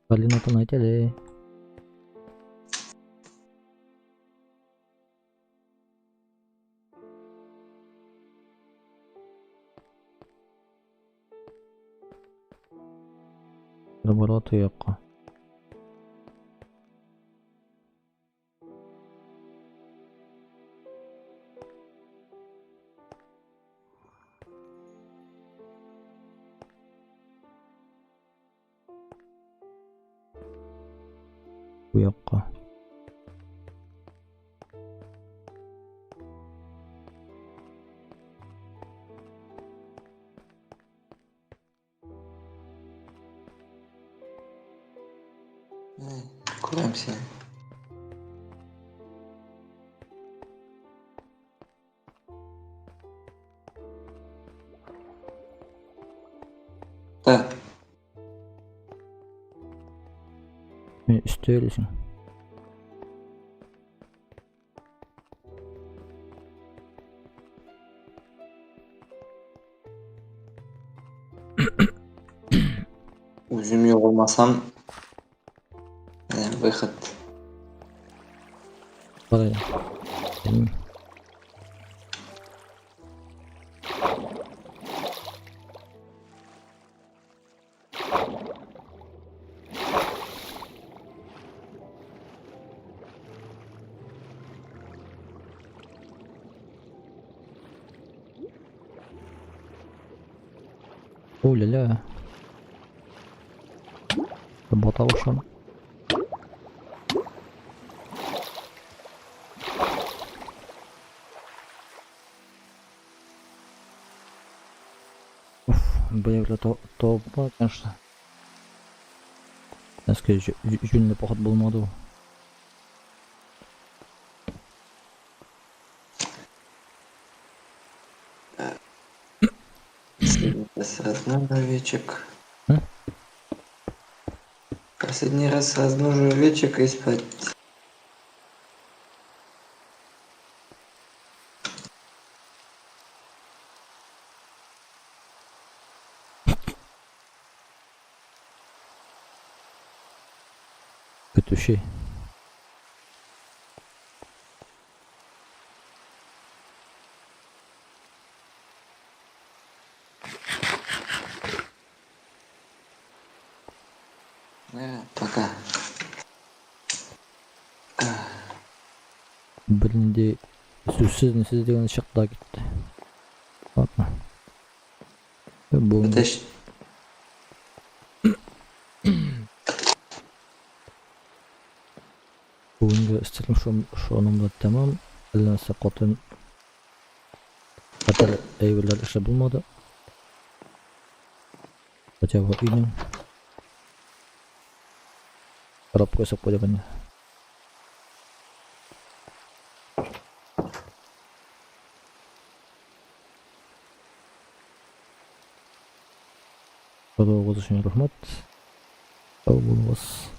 Координатын әйт әле. Наоборот, якка. Бу якка. Күрәм сине. Да. Мин өстә йөрисең. Үзем югалмасам, выход. Бар әле. Белмим. О-ля-ля. Бата ушан. Уф, бля, то, конечно. Нәскә җүнле поход булмады ул. Последний раз размножу овечек. М? Последний раз размножу овечек и спать. Көтүче. Пока. Бернинди сүзсез нисез дигән чыкты да китте. Ладно. Бүген Подожди. Бүгенге стрим шуның белән тәмам. Әллә нәрсә катын хәтәр әйберләр эшләп булмады. Хотя бы өйнең коробка ясап куйдык инде. Каравыгыз өчен рәхмәт. Сау булыгыз.